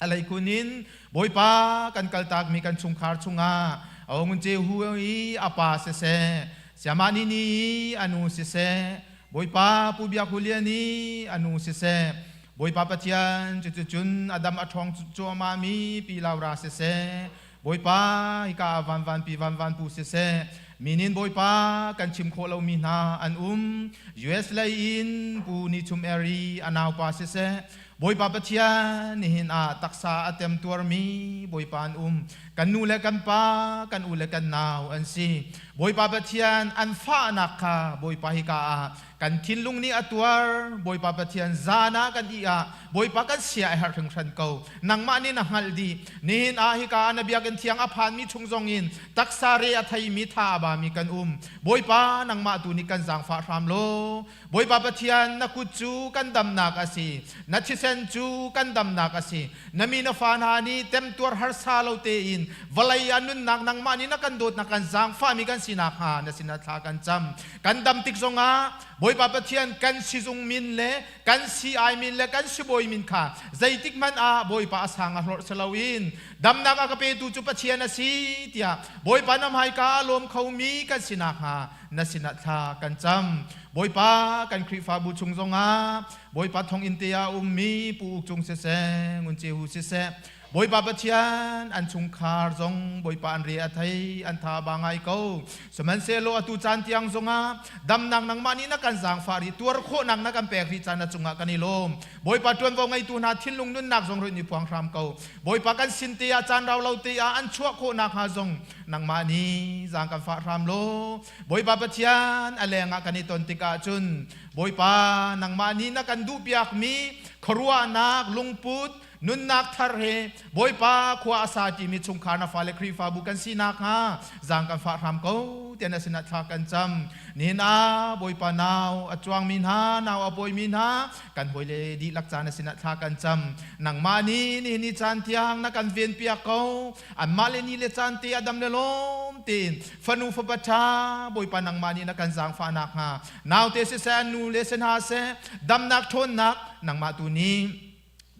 A hleikhun in Bawipa kan kaltakmi kan chungkhar chungah Aung Jehu i a pa siseh, Siamah Nini i a nu siseh, Bawipa Pu Biak Hu Lian i a nu siseh, Bawipa Pathian cuticun a dam a ṭhawng cuahmahmi Pi Laura siseh, Bawipa hika ah vanvan pi vanvan pu siseh, minin Bawipa kan chim khawh lomi hna an um. US lei in Pu Ni Chum Eri a naupa siseh, Bawipa Pathian nihin ah taksa a temtuarmi Bawipa an um. Kan nu le kan pa, kan u le kan nau an si. Bawipa Pathian an fahnak kha Bawipa hika ah kan thinlung nih a tuar. Bawipa Pathian zan ah kan ih ah Bawipa kan sia a herh hringhran ko. Nangmah nih na hngalh dih. Nihin ah hika ah na biakinn thiang a phanmi chung zong in taksa re a theimi tha a bami kan um. Bawipa nangmah tu nih kan zaangfah hram law. Bawipa Pathian na kut cu kan damnak a si. Na thisen cu kan damnak a si. Na mi na fa hna nih temtuar harsa lo tein vawlei ah nunnak nangmah nih na kan dawt na kan zaangfahmi kan si nakhnga na sinah thla kan cam. Kan dam tik zongah Bawipa Pathian kan sizung min le kan si-ai min le kan sibawi min kha zeitik hmanh ah Bawipa a sang a hlorh si loin damnak a ka petu cu Pathian a si tiah Bawipa na hmaika a lawm khomi kan si nakhnga na sinah thla kan cam. Bawipa kan Khrihfabu chung zongah Bawipa thonginn te ah a ummi Pu Uk Cung siseh, Ngun Ce Hu siseh, Bawipa Pathian an chungkhar zong Bawipa an re a thei an tha ba ngai ko. Sihmanhsehlaw atu caan tiang zongah damnak nangmah nih na kan zaangfah rih tuar khawhnak na kan pek rih caan na cungah kan i lawm. Bawipa ṭuanvo ngeitu hna thinlung nunnak zong rih ni phuang hram ko. Bawipa kan sin te ah caan rau lo te ah an chuah khawhnak hnga zong nangmah nih zaang kan fah hram law. Bawipa Pathian a leng ah kan i ton tikah cun Bawipa nangmah nih na kan duhpiakmi khuaruahnak lungput nunnak thar he Bawipa khua a sa ṭimi chungkhar na fale Khrihfabu kan si nakhnga zaang kan fah hram ko tiah na sinah thla kan cam. Nihin ah Bawipa nau a cuangmi hna, nau a pawimi hna, kan hawile dihlak ca na sinah thla kan cam. Nangmah nih nihin ni caan tiang na kan venpiak ko. Anmah le ni le caan te a dam le lawm tein fanu fapa ṭha Bawipa nangmah nih na kan zaangfah nakhnga naute siseh nu le si hna seh damnak ṭhawnnak nangmah tu nih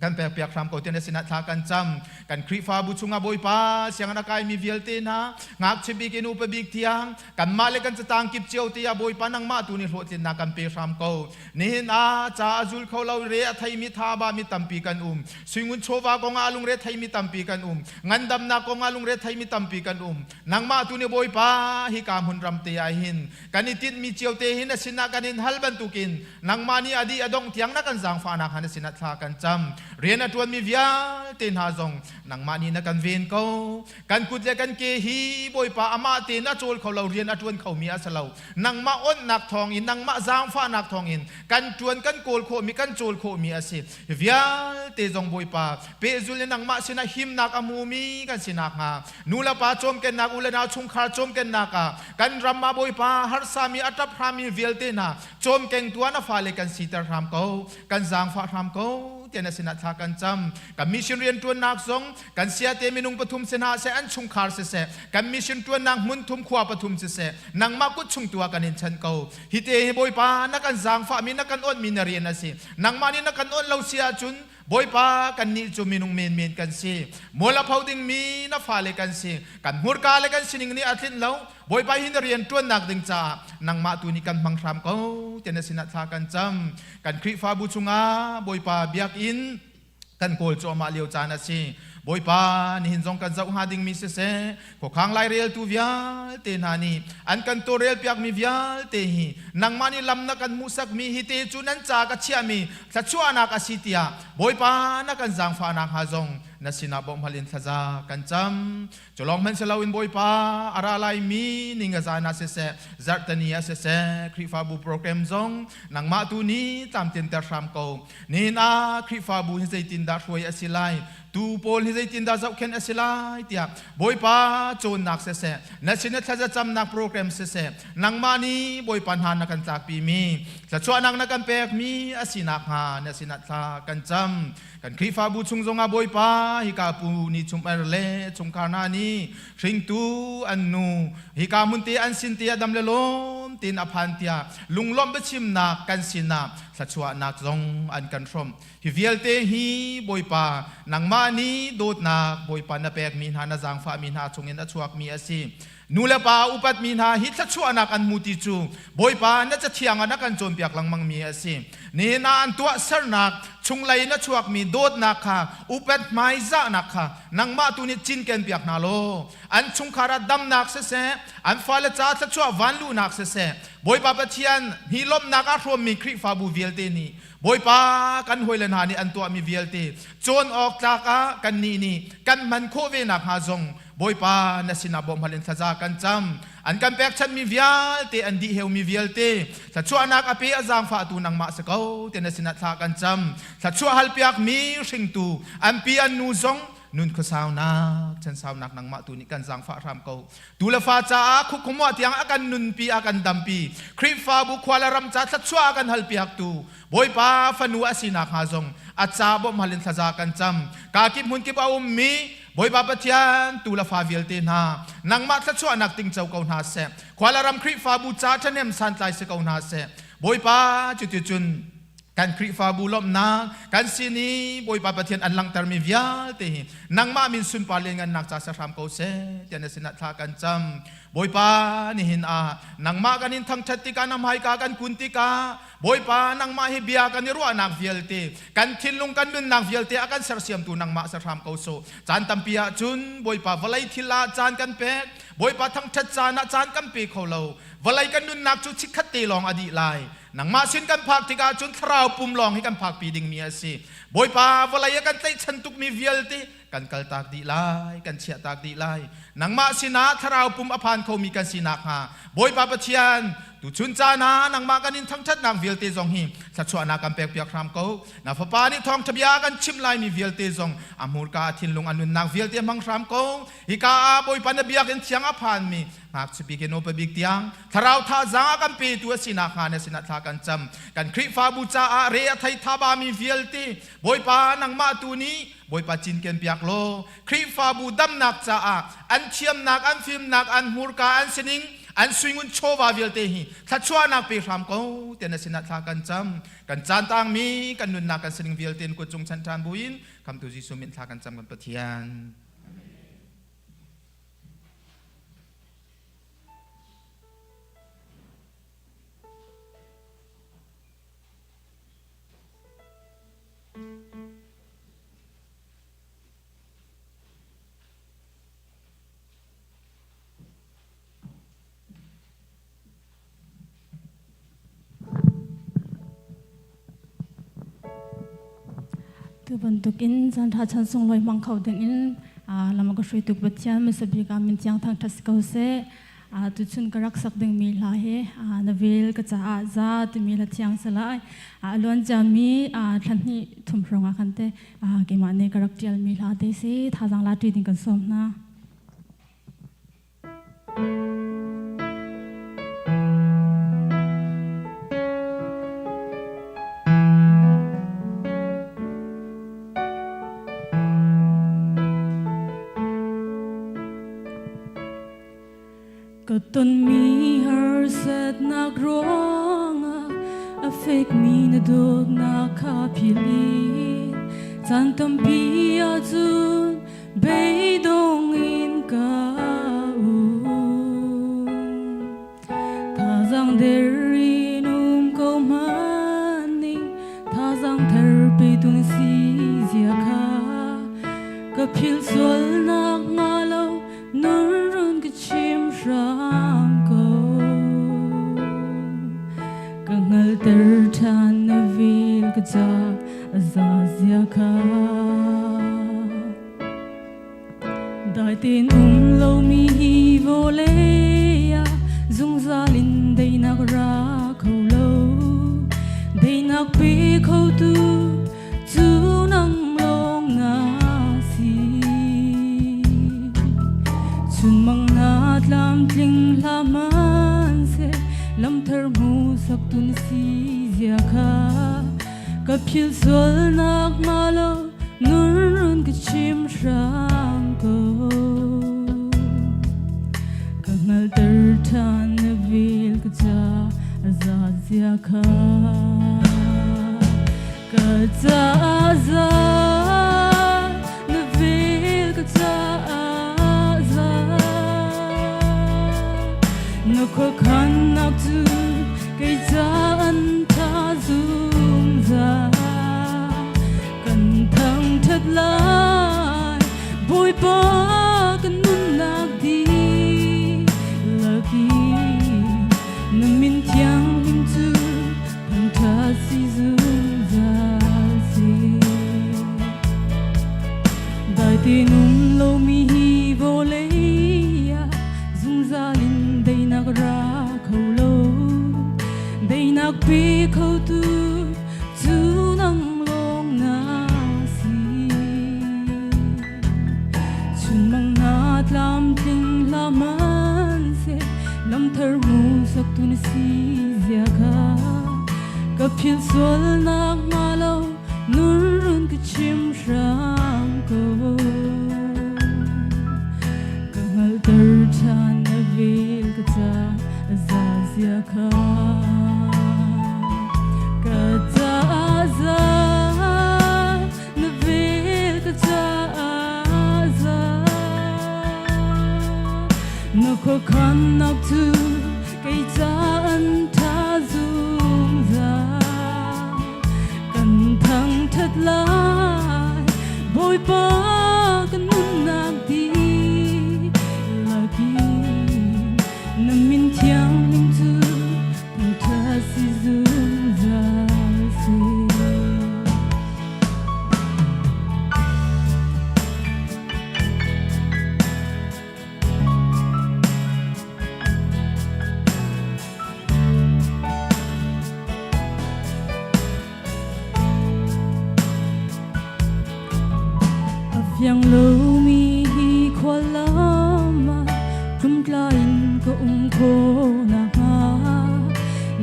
kan pekpiak hram ko tiah na sinah thla kan cam. Kan Khrihfabu chungah Bawipa sianginn a kaimi vialte hna ngakchia bik in upa bik tiang kanmah le kan catang kip cio te ah Bawipa nangmah tu nih hlawhtlinnak kan pe hram ko. Nihin ah ca a zul kho lo re a theimi tha ba mi tampi kan um. Suingun chawva kong ah lungre theimi tampi kan um. Ngandamnak kong ah lungre theimi tampi kan um. Nangmah tu nih Bawipa hika hmun ram te ah hin kan i tinhmi cio te hin a sinah kan in hal bantukin nangmah nih a dih a dongh tiang na kan zaangfahnak han sinah thla kan cam. Rian a ṭuanmi vialte hna zong nangmah nih na kan ven ko. Kan kut le kan ke hi Bawipa amah tein a cawl kho lo, rian a ṭuan khomi a si lo. Nangmah onhnak thawngin, nangmah zaangfahnak thawngin kan ṭuan kan kawl khawhmi, kan cawl khawhmi a si. Vialte zong Bawipa pehzul in nangmah sinah himnak a hmumi kan si nakhnga nu le pa cawmkennak, u le nau chungkhar cawmkennak ah kan ram ah Bawipa harsami a ṭap hrami vialte hna cawmkengtu ah na fale kan siter hram ko, kan zaangfah hram ko tiah na sinah thla kan cam. Kan mission rianṭuannak zong kan siate minung pathum si hna seh, an chungkhar siseh, kan mission ṭuannak hmun thum khua pathum siseh, nangmah kut chung tu ah kan in chanh ko. Hi te hi Bawipa na kan zaangfahmi na kan awnhmi na rian a si. Nangmah nih na kan awnh lo si ahcun Bawipa kannih cu minung menmen kan si. Mual a pho dingmi na fale kan si. Kan hmurka le kan sining nih a tlinh lo. Bawipa hi na rian ṭuannak ding caah nangmah tu nih kan hmang hram ko tiah na sinah thla kan cam. Kan Khrihfabu chungah Bawipa biakinn kan kawl cuahmah lio caan a si. Bawipa nihin zong kan zoh hnga dingmi siseh, khuakhang laireltu vialte hna nih an kan tawlrelpiakmi vialte hi nangmah nih lam na kan hmuhsakmi hi te cu nan ca ka chiahmi thluachuahnak a si tiah Bawipa na kan zaangfahnak hnga zong na sinah bawmhhal in thlaza kan cam. Cu lawng hmanh si loin Bawipa a ra laimi ningazan ah siseh, zarhteni ah siseh, Khrihfabu program zong nangmah tu nih tlamtlinter hram ko. Nihin ah Khrihfabu hi zeitindah hruai a si lai, tuu pawl hi zeitindah zohkhenh a si lai tiah Bawipa cawnnak siseh, na sin i thlazacamnak program siseh, nangmah nih Bawipa hna na kan tlakpimi, thluachuahnak na kan pekmi a si nakhnga na sinah thla kan cam. Kan Khrihfabu chung zongah Bawipa hika pu ni chung er le chungkhar hna nih hringtu an nu hika hmun te an sin te a dam le lawm tein a phan tiah lunglawmh biachimnak kan sinah thluachuahnak zong an kan hrawmh. Hi vialte hi Bawipa nangmah nih dawtnak Bawipa na pekmi hna na zaangfahmi hna chungin a chuakmi a si. Nu le pa upatmi hna hi thluachuahnak an hmu ti cu Bawipa na cathiang ah na kan cawnpiak lengmangmi a si. Nihin ah an tuahsernak chunglei in a chuakmi dawtnak kha upat hmaizahnak kha nangmah tu nih cinkenpiak hna law an chungkhar ah damnak siseh, an fale ca thluachuah vanluhnak siseh, Bawipa Pathian hi lawmhnak ah hrawmmi Khrihfabu vialte nih Bawipa kan hawile hna nih an tuahmi vialte cawn awk tlak ah kannih nih kan hman khawh ve nakhnga zong Bawipa na sinah bawmhhal in thlaza kan cam. An kan pekchanhmi vialte, an dih heumi vialte, thluachuahnak a pe a zaangfahtu nangmah si ko ti na sinah thla kan cam. Thluachuah halpiakmi hringtu an pi an nu zong nun khuasaunak, chansaunak nangmah tu nih kan zaangfah hram ko. Tu le fa caah khukhumua tiang a kan nunpi, a kan dampi. Khrihfabu khua le ram ca thluachuah a kan halpiaktu Bawipa fanu a sinak hnga zong a ca bawmhhal in thlaza kan cam. Ka kip hmun kip a ummi Bawipa Pathian tu le fa vialte hna nangmah thluachuahnak tingco ko hna seh. Khua le ram Khrihfabu ca ṭhahnem santlai si ko hna seh. Bawipa cuticun kan Khrihfabu lawmhnak kan sin i Bawipa Pathian an langhtermi vialte hi nangmah min sunpar lianngannak ca ser hram ko seh tiah na sinah thla kan cam. Bawipa nihin ah nangmah kan in thangṭhat tikah na hmaika kan kun tikah Bawipa nangmah hi bia kan i ruahnak vialte kan thinlung kan nunnak vialte a kan sersiamtu nangmah ser hram ko sawh. Caan tampi ah cun Bawipa vawlei thil ah caan kan pek. Bawipa thangṭhat caan ah caan kan pe kho lo. Vawlei kan nunnak cu chikkhat te lawng a dih lai. Nangmah sin kan phak tikah cun thlarau pum lawng hi kan phakpi dingmi a si. Bawipa vawlei a kan tlaihchan tukmi vialte kan kaltak dih lai, kan chiahtak dih lai. Nangmah sinah thlarau pum a phan khomi kan si nakhnga Bawipa Pathian, tuchun caan ah nangmah kan in thangṭhatnak vialte zong hi thluachuahnak kan pekpiak hram ko. Na Fapa nih thawngṭha bia kan chimh laimi vialte zong a hmurka, a thinlung, a nunnak vialte hmang hram ko. Hika ah Bawipa na biakinn thiang a phanmi ngakchia bik in upa bik tiang thlarau thazaang a kan petu a si nakhnga na sinah thla kan cam. Kan Khrihfabu caah re a thei thabami vialte Bawipa nangmah tu nih Bawipa cinken piak law Khrihfabu damnak caah an thiamnak, an fimnak, an hmurka, an sining, an suingun chawva vialte hi thluachuahnak pe hram ko tiah na sinah thla kan cam. Kan caan tangmi kan nunnak kan sining vialte in kut cung chanh ṭhan buin Khamtu Jesuh min thla kan cam kan Pathian. Tu bantukin caan ṭha chan sunglawi hmang kho dingin lam ka hruaitu Pathian hmasa bik ah min thiang thangṭhat si ko seh. Tuchun ka rak sak dingmi hla hi na vel ka caah za timi hla thiang si lai. A luan ciami thla hnih thum hrawng ah khan te keimah nih ka rak ṭialmi hla te si thazaang la ṭi ding kan sawm hna. Ka tonmi harsatnak ruangah a fekmi na dawtnak kha philh in caan tampi ahcun beidong in ka um. Thazaang der in um ko hmanh thazaang thar petu na si zia kha ka philh sualnak hnga lo Nun run ka chim hram ko. Ka hngalter ṭhan na vil ka ca a za zia kha. Dai tein um lomi hi vawlei ah zungzal in daihnak ra kho lo. Daihnak pe khotu cu nang lawng na si. Chunmang na tlamtling hlah hmanhseh lamthar hmuhsak tu na si zia kha ka philh sualnak hnga lo nun run ka chim hram ko. Ka hngalhter ṭhan na vil ka ca a za zia kha. Ka caah za na vil ka caah za na khuakhannak cu kei ca an tha zungzal kan thangṭhat lai Bawipa kan nunnak dihlak in na min thianghlim cu thangṭhat si zungzal. Damnak pe khotu cu nang lawng na si. Chunmang na tlamtling hlah hmanhseh lamthar hmuhsak tu na si zia kha ka philh sual nak hnga lo nun run ka chim hram ko. Ka hngalhter ṭhan na vel ka ca za zia kha. Ka ca za na vel ka ca za. Na khuakhannak cu kei ca an ṭha zungzal. Kan thangṭhat lai Bawipa kan nunnak dihlak in na min thianghlim cu thangṭhat si zungzal seh. A fiang lomi hi khualam ah tlumtla in ka um khawh nakhnga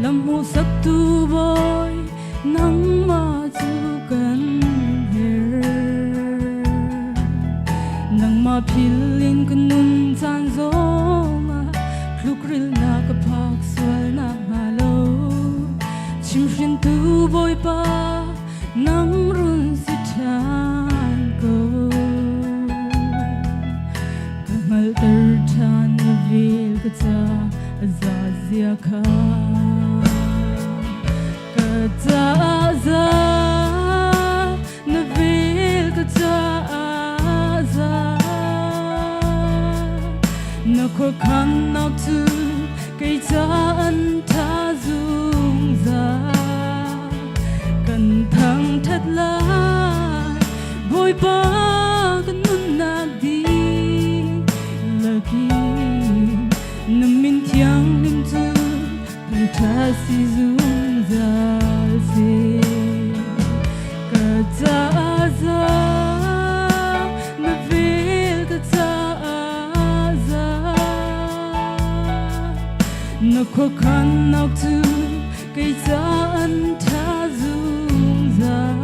lam hmuhsaktu Bawi nangmah cu kan herh. Nangmah phil in ka nun caan zongah tlukrilnak ka phak sual nakhnga lo chimhrintu Bawipa nang run si ṭhan ko. Ka hngalhter ṭhan na vel ka ca a za zia kha. Ka ca za na vel ka ca za. Na khuakhannak cu kei ca an ṭha zungzal. Kan thangṭhat lai Bawipa kan nunnak dihlak in na min thianghlim cu thangṭhat si zungzal seh. Ka caah za na vel ka caah za. Na khuakhannak cu kei ca an ṭha zungzal.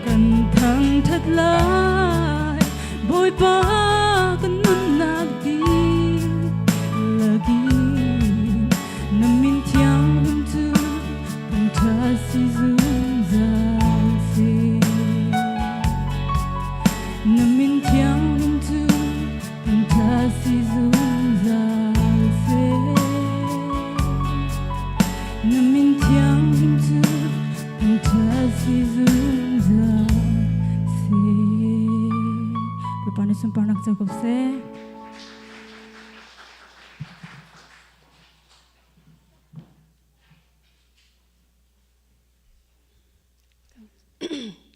Kan thangṭhat lai Bawipa kan nunnak dihlak in na min thianghlim cu thangṭhat si zungzal seh. Na min thianghlim cu thangṭhat si zungzal seh. Na min thianghlim cu thangṭhat si zungzal seh. Bawipa nih sunparnak co ko seh.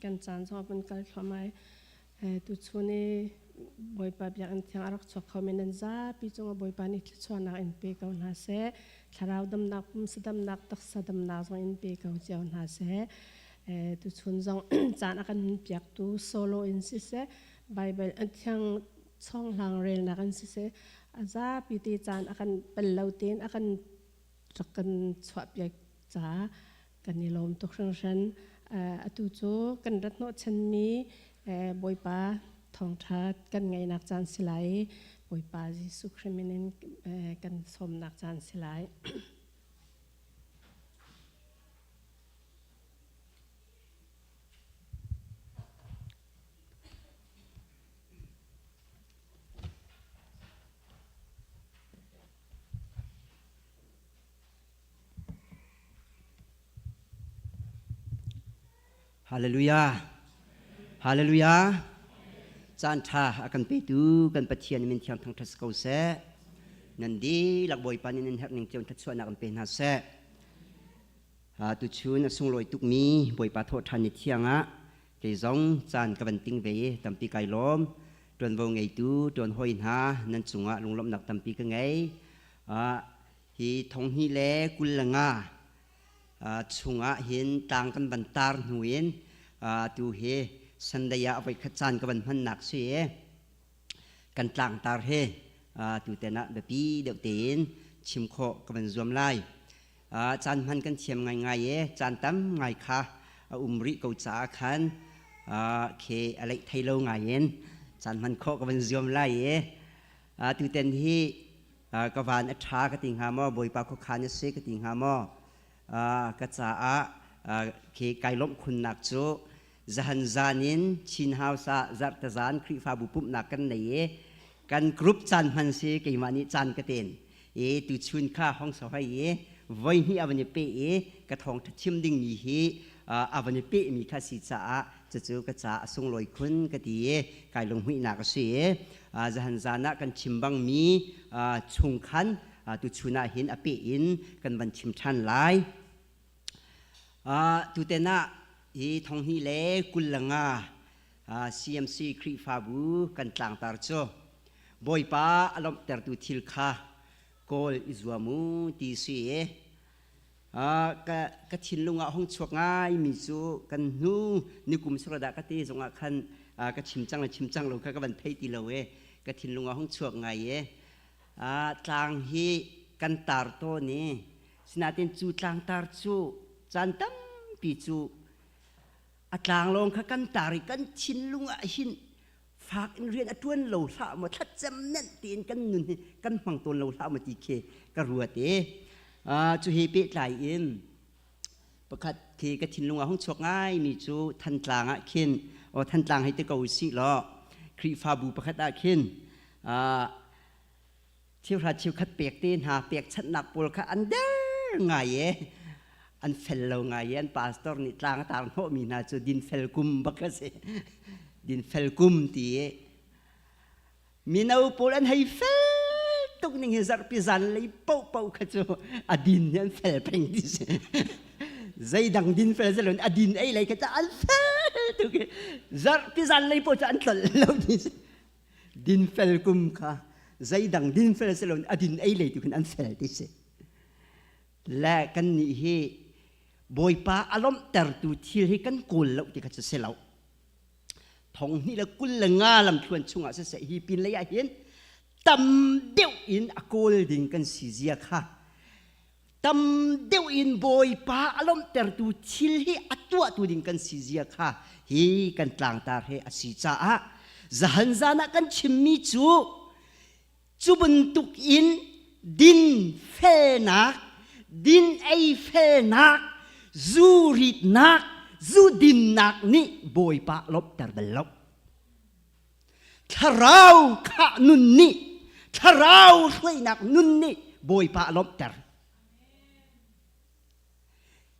Kan caan zong a vun kal thluahmah i tuchun i Bawipa biakinn thiang a rak chuak khomi nan zapi cungah Bawipa nih thluachuahnak in pe ko hna seh. Thlarau damnak, pumsa damnak, taksa damnak zong in pe ko cio hna seh. Tuchun zong caan a kan piaktu solo in siseh, Bible thiang chonghlang relnak in siseh, a zapi te caan a kan pel lo tein a kan rak kan chuahpiak caah kan i lawm tuk hringhran. Atu cu kan rat hnawhchanmi Bawipa thawngṭha kan ngaihnak caan si lai i Bawipa Jesuh Khrih min in kan sawmnak caan si lai. Hallelujah. Hallelujah. Caan ṭha a kan petu kan Pathian min thiang thangṭhat si ko seh. Nan dihlak Bawipa nih nan herh ning cio thluachuahnak an pe hna seh. Tuchun a sunglawi tukmi Bawipa thawhṭhan ni thiang ah kei zong caan ka van ting ve i tampi kai lawm. Ṭuanvo ngeitu ṭuan hawi hna nan cungah lunglawmhnak tampi ka ngei. Hi thong hnih le 25 Chungah hin tlang kan van tar hnu in tu hi Sunday ah voi khat caan ka van hmannak si i kan tlangtar hi tuten ah biapi deuh tein chim khawh ka van zuam lai. Caan hman kan thiam ngaingai i caan tam ngai kha a um rih ko caah khan khi a leih thei lo ngai in caan hman khawh ka van zuam lai i tuten hi ka van a ṭha ka ti hnga maw, Bawipa khuakhan a si ka ti hnga maw, ka caah khi kai lawmh khunnak cu zahan zan in Chin House ah zarhtezan Khrihfabu pumhnak kan nei i kan group caan hman si keimah nih caan ka ten i tuchun kha hong so hoi i voi hnih a van i pe i ka thawngṭha chim dingmi hi a van i pehmi kha si caah cucu ka ca a sunglawi khun ka ti i kai lunghmuihnak a si i zahan zan ah kan chim bangmi chung khan tuchun ah hin a peh in kan van chim ṭhan lai. Tuten ah hi thonghnih le 25 CMC Khrihfabu kan tlangtar cu Bawipa a lawmhtertu thil kha kawl i zuam u ti si i ka thinlung ah hung chuak ngaimi cu kan hnu nikum suradah ka te zongah khan ka chim cang le chim cang lo kha ka van thei ti lo e ka thinlung ah hung chuak ngai e tlang hi kan tar tawn i sinain cu tlangtar cu caan tampi cu a tlang lawng kha kan tar i kan thinlung ah hin fak in rian a ṭuan lo hlah maw thlacam nenh tiin kan nun hi kan hmang tawn lo hlah maw ti khi ka ruat i cu he pehtlai in pakhat khi ka thinlung ah hung chuak ngaimi cu Thantlang ah khin aw Thantlang hei ti ko usih law Khrihfabu pakhat ah khin cheuhra cheukhat pek te hna pekchanhnak pawl kha an der ngai e an fel lo ngai e an pastor nih tlang a tar hnawhmi hna cu dinfel kum bak a si dinfel kum ti i mino pawl an hei fel tuk ning hi zarhpi zan lei paohpaoh kha cu a din hi an fel peng ti si zeidang din fel zelon a din ei lei kha cu an fel tuk i zarhpi zan lei paoh cu an tlolh lo ti si Dinfel kum kha zeidang dinfel si loin a din ei lei tu khin an fel ti si. Le kan nih hi Bawipa a lawmhtertu thil hi kan kawl lo ti kha cu si lo. Thong hnih le 25 lamthluan chungah siseh hi pin lei ah hin tam deuh in a kawl ding kan si zia kha tam deuh in Bawipa a lawmhtertu thil hi a tuahtu ding kan si zia kha hi kan tlangtar he a si caah zahan zan ah kan chimmi cu cu bantuk in din felnak din ei felnak zu ritnak zu dinnak nih Bawipa lawmhter bal lo. Thlarau khah nun nih thlarau hruainak nun nih Bawipa a lawmhter.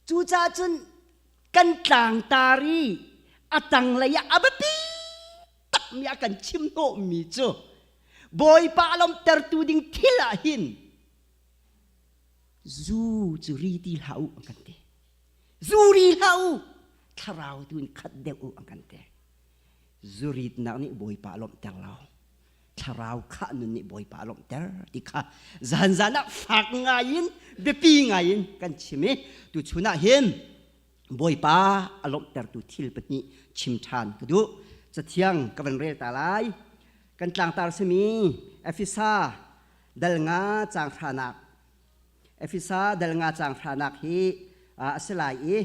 Cucaah cun kan tlangtar i a tanglei ah a biapi takmi a kan chim hnawhmi cu Bawipa a lawmhtertu ding thil ah hin zu cu ri ti hlah u an kan ti. Zu ri hlah u, thlarau tu in khat deuh u an kan ti. Zuritnak nih Bawipa a lawmhter lo. Thlarau khah nun nih Bawipa a lawmhter ti kha zanzan ah fak ngai in biapi ngai in kan chim i tuchun ah hin Bawipa a lawmhtertu thil pahnih chim ṭhan ka duh. Cathiang ka van rel ta lai. Kan tlangtar simi Efesa dal nga caang hranak Efesa dal nga caang hranak hi a si lai i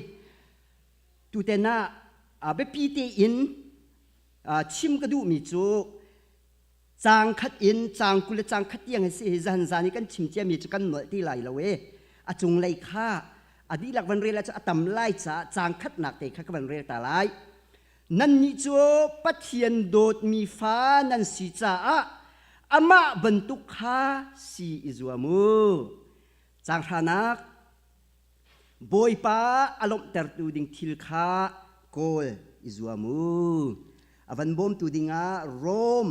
Tuten ah biapi tein chim ka duhmi cu caang khat in caang 20 le caang khat tiang hi si hi zan zan i kan chim ciami cu kan nolh ti lai lo e. A cunglei kha a dihlak van rel ahcun a tam lai caah caang khatnak te kha ka van rel ta lai. Nannih cu Pathian dawtmi fa nan si caah amah bantuk kha si i zuam u. Caang hranak Bawipa a lawmhtertu ding thil kha kawl i zuam u. A van bawmtu dingah Rom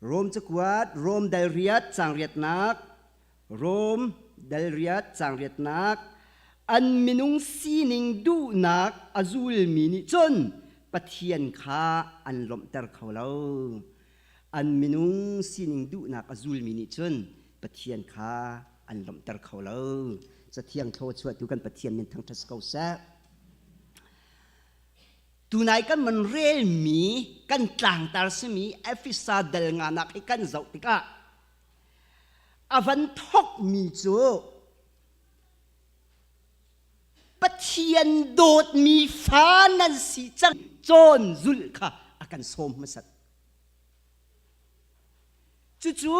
Rom cakuat Rom dal riat caang riatnak Rom dal riat caang riatnak an minung sining duhnak a zulmi nih cun Pathian kha an lawmhter kho lo. An minung sining duhnak a zulmi nih cun Pathian kha an lawmhter kho lo. Cathiang thlaw chuahtu kan Pathian min thangṭhat ko seh. Tunai kan man relmi kan tlangtar simi Efesa dal nganak hi kan zoh tikah a van thokmi cu Pathian dawtmi fa nan si cang cawn zulh kha a kan sawm hmasat. Cucu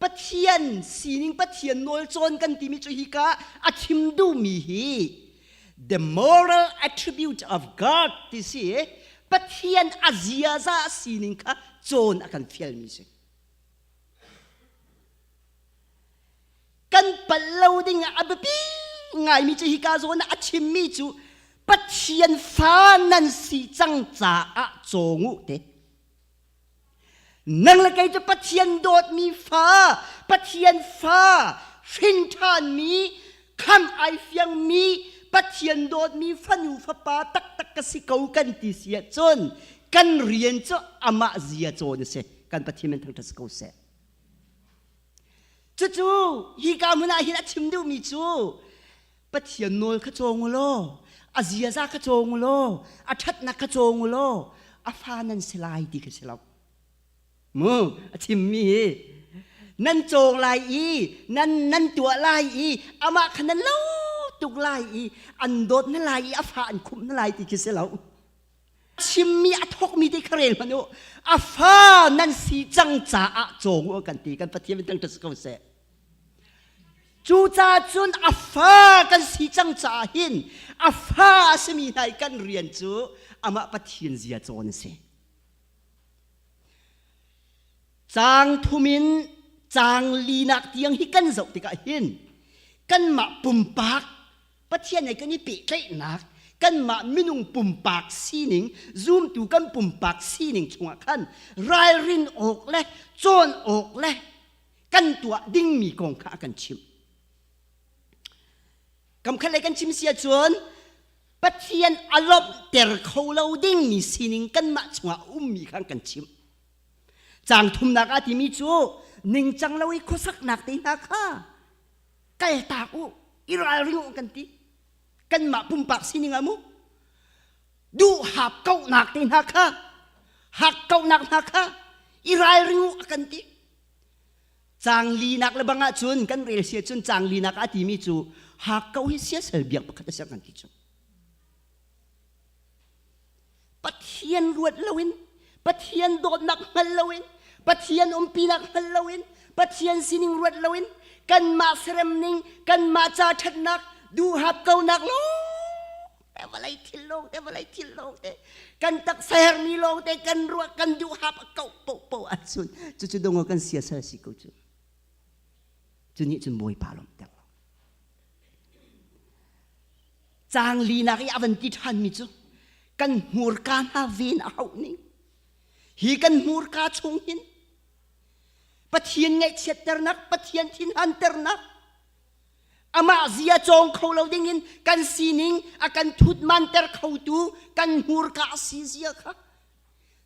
Pathian sining Pathian nawl cawn kan timi cu hika a chim duhmi hi the moral attribute of God ti si Pathian a ziaza sining kha cawn a kan fialmi si. Kan palh lo ding ah a biapi ngaimi cu hika zawn ah a chimmi cu Pathian fa nan si cang caah cawng u te. Nang le kei cu Pathian dawtmi fa, Pathian fa, hrin ṭhanmi, khamh ai fiangmi, Pathian dawtmi fanu fapa taktak ka si ko kan ti si ahcun kan rian cu amah zia cawn a si. Kan Pathian min thangṭhat si ko seh. Cucu hika hmun ah hin a chim duhmi cu Pathian nawl kha cawng u law, a ziaza kha cawng u law, a ṭhatnak kha cawng u law, a fa nan si lai ti kha si lo. Mu, a chimmi hi nan cawng lai i nan nan tuah lai i amah kha nan lo tuk lai i an dawt na lai i a fa an khumh na lai ti khi si lo. Chimmi a thawkmi te kha rel hmanh u. A fa nan si cang caah cawng u kan ti kan Pathian min thangṭhat si ko seh. Cucaah cun a fa kan si cang caah hin a fa a simi hna i kan rian cu amah Pathian zia cawn a si. Caang thum in caang linak tiang hi kan zoh tikah hin kanmah pumpak Pathian he kan i pehtlaihnak kanmah minung pumpak sining zumtu kan pumpak sining chungah khan ralrin awk le cawn awk le kan tuah dingmi kong kha a kan chimh. Kamkhat lei kan chim si ahcun Pathian a lawmhter kho lo dingmi sining kanmah chungah a ummi kha kan chimh. Caang thumnak ah timi cu ningcang lo i khuasaknak te hna kha kaltak u, i ralring u kan ti. Kanmah pumpak sining ah mu duhhap kauhnak te hna kha hak kauhnak hna kha i ralring u a kan ti. Caang linak le bang ahcun kan rel si ahcun caang linak ah timi cu hakkau hi siasal biak pakhat a si kan ti cu. Pathian ruat loin, Pathian dawtnak hngal loin, Pathian umpinak hngal loin, Pathian sining ruat loin, kanmah serem ning, kanmah ca ṭhatnak, duhhap konak lawng te vawlei thil lawng te vawlei thil lawng te kan taksa hermi lawng te kan ruah kan duh hap a ko po po ahcun cucu dong kan siasal si ko cu cu nih cun bawipa lawm ter lo caang linak i a van ti ṭhan mi cu kan hmurka hna ven a hauh ning hi kan hmurka chung hin Pathian ngaihchiatternak Pathian thinhanternak Amah zia cawng kho lo dingin kan sining a kan thutmanter khotu kan hmurka a si zia kha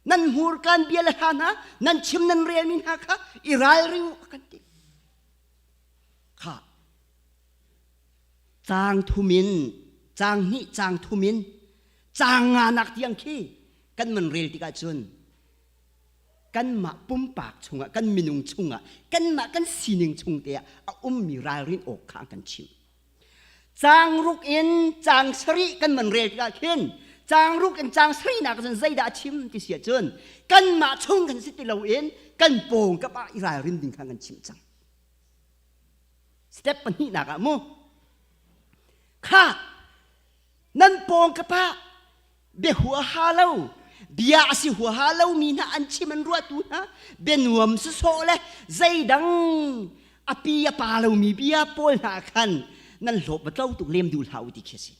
nan hmurka bia le hla hna nan chim nan relmi hna kha i ralring u a kan ti kha caang thum in caang hnih caang thum in caang nganak tiang khi kan man rel tikah cun kanmah pumpak chungah kan minung chungah kanmah kan sining chung te ah a ummi ralrin awk kha an kan chimh caang ruk in caang sarih kan man rel tikah khin caang ruk in caang sarihnak cun zeidah a chim ti si ahcun kanmah chung kan si ti loin kan pawngkap ah i ralrin ding kha kan chimh cang step pahnihnak ah mu kha nan pawngkap ah bia huaha lo bia a si huaha lomi hna an chim an ruahtu hna bia nuam sawsawh le zeidang a pi a pa lomi bia pawl hna khan nan hlawp va tlo tuk lem duh hlah u ti khi a si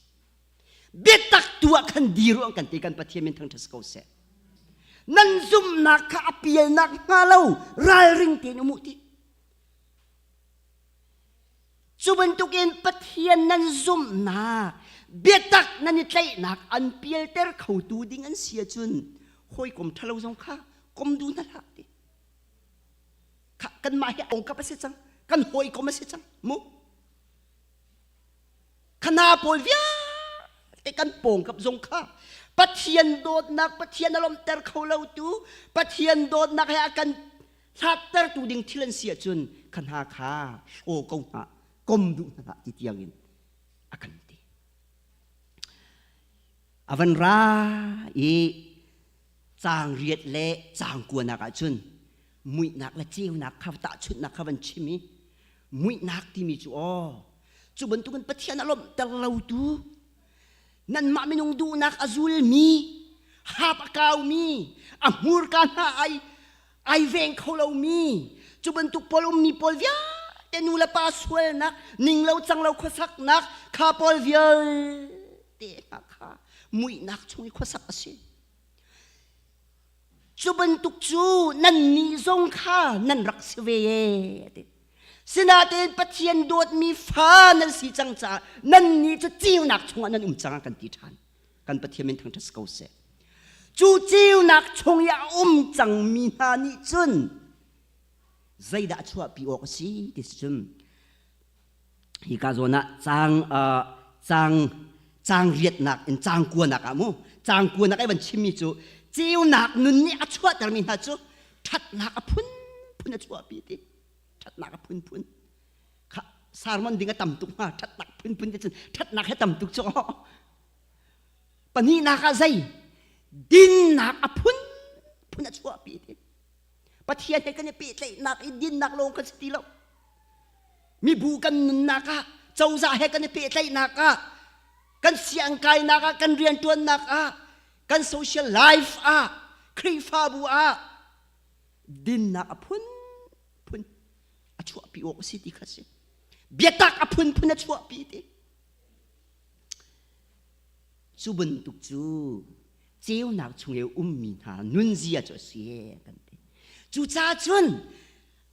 biatak tu ah khan dir u kan ti kan Pathian min thangṭhat ko seh nan zumhnak kha a pialnak hnga lo ralring tein um u ti Cu bantukin Pathian nan zumhnak, biatak nan i tlaihnak an pialter khotu ding an si ahcun hawikom ṭhalo zong kha kom duh hna hlah ti. Kha kanmah hi ongkap a si cang. Kan hawikom a si cang mu. Khana pawl vialte kan pawngkap zong kha Pathian dawtnak Pathian a lawmhter kho lo tu Pathian dawtnak he a kan hlattertu ding thil an si ahcun kha hna kha hlaw ko hna kom duh hna hlah ti tiangin a kan ti. A van ra i caang riat le caang kuanak ahcun muihnak le ceunak kha tahchunhnak kha van chim i muihnak timi cu aw cu bantukin Pathian a lawmhter lotu nanmah minung duhnak a zulmi hap a kaumi a hmurka hna ai ai veng kho lomi cu bantuk pawl ummi pawl vialte nu le pa sualnak ninglo canglo khuasaknak kha pawl vialte hna kha muihnak chung i khuasak a si. Cu bantuk cu nannih zong kha nan rak si ve ee ti. Sinain Pathian dawtmi fa nan si cang caah nannih cu ceunak chungah nan um cang kan ti ṭhan. Kan Pathian min thangṭhat si ko seh. Cu ceunak chung i a um cangmi hna nih cun zeidah a chuahpi awk a si ti si cun hika zawn ah caang caang caang riatnak in caang kuanak ah mu caang kuanak ai van chimmi cu ceunak nun nih a chuahtermi hna cu ṭhatnak a phunphun a chuahpi ti ṭhatnak a phunphun kha sermon ding a tam tuk hnga ṭhatnak phunphun ti cun ṭhatnak he tam tuk cu pahnihnak ah zei dinnak a phunphun a chuahpi ti Pathian he kan i pehtlaihnak i dinnak lawng kan si ti lo. Mibu kan nunnak ah, cozah he kan i pehtlaihnak ah, kan siangkainak ah, kan rianṭuannak ah, kan social life ah, Khrihfabu ah dinnak a phunphun a chuahpi awk a si ti kha si. Biatak a phunphun a chuahpi ti. Cu bantuk cu ceunak chung i ummi hna nunzia cu a si kan ti. Cucaah cun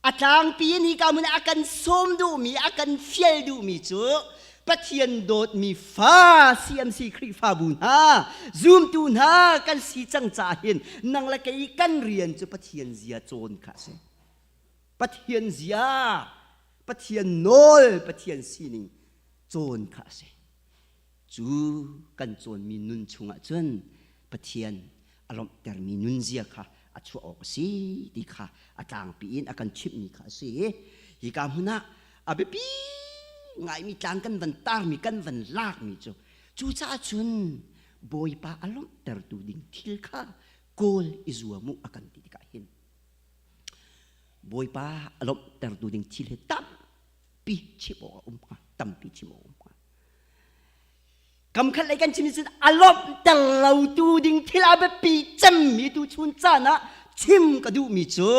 a tlangpi in hika hmun ah a kan sawm duhmi, a kan fial duhmi cu Pathian dawtmi fa CMC Khrihfabu hna, zumtu hna kan si cang caah hin nang le kei kan rian cu Pathian zia cawn kha a si. Pathian zia, Pathian nawl, Pathian sining cawn kha a si. Cu kan cawnmi nun chungah cun Pathian a lawmhtermi nunzia kha a chuah awk a si ti kha a tlangpi in a kan chimhmi kha a si. Hika hmun ah a biapi ngaimi tlang kan van tarmi kan van lakmi cu cucaah cun Bawipa a lawmhtertu ding thil kha kawl i zuam u a kan ti tikah hin Bawipa a lawmhtertu ding thil hi tampi chim awk a um hnga tampi chim awk a um hnga. Kamkhat lei kan chim cun a lawmhter lotu ding thil a biapi cemmi tu chun caan ah chim ka duhmi cu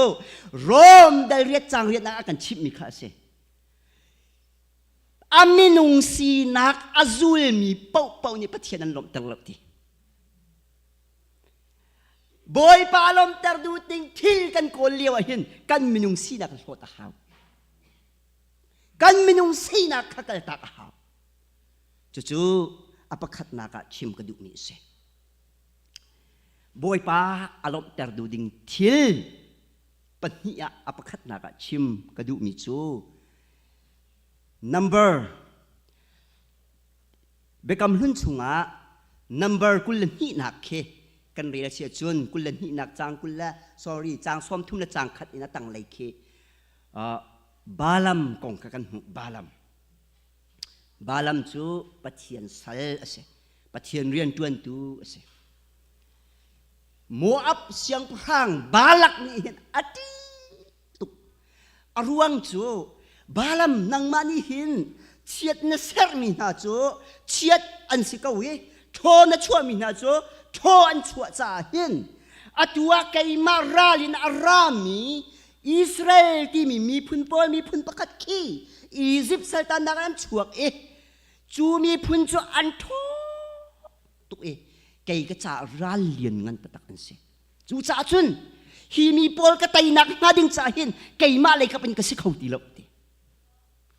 Rom dal riat caang riatnak a kan chimhmi kha a si. A minung sinak a zulmi paohpaoh nih Pathian an lawmhter lo ti. Bawipa lawmhter duh ding thil kan kawl lio ah hin kan minung sinak hlawt a hau. Kan minung sinak kha kaltak a hau. Cucu a pakhatnak ah chim ka duhmi a si. Bawipa a lawmhter duh ding thil pahnih ah a pakhatnak ah chim ka duhmi cu number Biakam Hlun chungah number 22nak khi kan rel a si ahcun 22nak caang 20 le sorry caang 30 le caang khat in a tanglei khi Balaam kong kha kan hmuh Balaam Balaam cu Pathian sal a si. Pathian rianṭuantu a si. Moab siangpahrang Balak nih hin a ṭih tuk. A ruang cu Balaam nangmah nih hin chiat na sermi hna cu chiat an si ko i ṭhaw na chuahmi hna cu ṭhaw an chuah caah hin atu ah keimah ral in a rami Israel timi miphun pawl miphun pakhat khi Izipt saltannak an chuak i cu miphun cu an ṭhawng tuk i kei ka caah ral lian ngan taktak an si. Cucaah cun hi mi pawl ka teinak hnga ding caah hin keimah lei kap in ka si kho ti lo ti.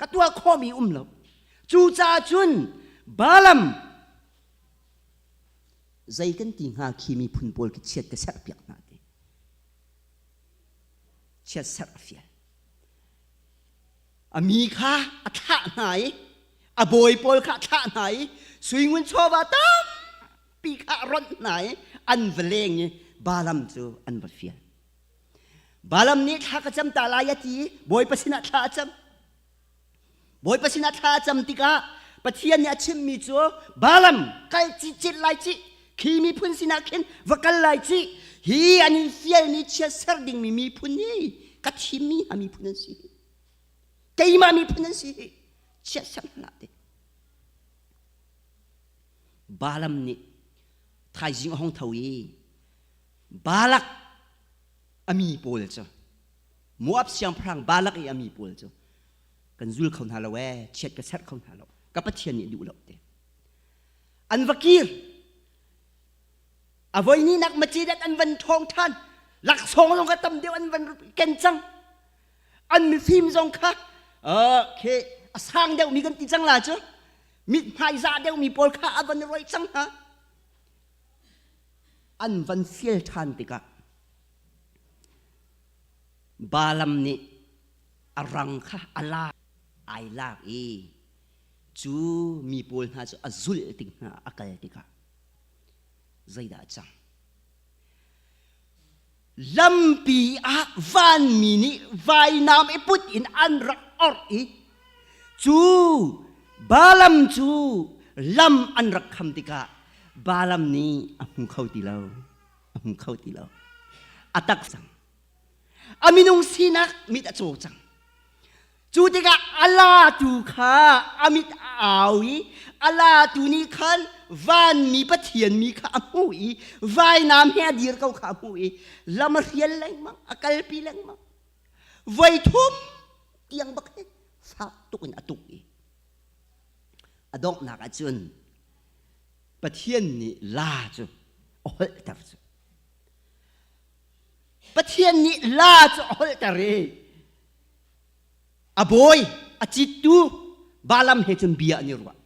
Ka tuah khawhmi um lo. Cucaah cun Balaam zei kan ti hnga khi miphun pawl khi chiat ka serhpiak hna ti. Chiatserh a fial. A mi kha a thlah hna i a bawi pawl kha a thlah hna i suingun chawva tampi kha a ronh hna i an va leng i Balaam cu an va fial. Balaam nih thla ka cam ta lai a ti i Bawipa sinah thla a cam. Bawipa sinah thla a cam tikah Pathian nih a chimmi cu Balaam kal cicit lai cih khi miphun sinah khin va kal lai cih hi an in fialmi chiatser dingmi miphun hi ka thimmi hna miphun an si keimah miphun an si hi chiatser hna ti Balaam nih thaizing a hong tho i Balak a mi pawl cu Moab siangpahrang Balak i a mi pawl cu kan zul kho hna lo ee chiat ka serh kho hna lo ka Pathian nih duh lo te an va kir a voi ni nak macidat an van ṭhawng ṭhan laksawng zong kha tam deuh an van ken cang an mifim zong kha okay a sang deuhmi kan ti cang la cu mit hmaizah deuhmi pawl kha a van roi cang hna an van fial ṭhan tikah Balaam nih a rang kha a lak ai lak i cu mi pawl hna cu a zulh tik hna a kal tikah zeidah a cang lampi ah vanmi nih vainam i put in an rak orh i cu Balaam cu lam an rak kham tikah Balaam nih a hmu kho ti lo a hmu kho ti lo a tak cang a minung sinak mit a caw cang cu tikah a latu kha a mit a au i a latu nih khan vanmi pathian mi kha a hmuh i vainam he a dir ko kha a hmuh i lam a hrial lengmang a kalpi lengmang voi thum tiang bak hi fak tuk in a tuk i a donghnak ah cun Pathian nih la cu a holhter cu Pathian nih la cu a holhter i a bawi a cittu Balaam he cun bia an i ruah.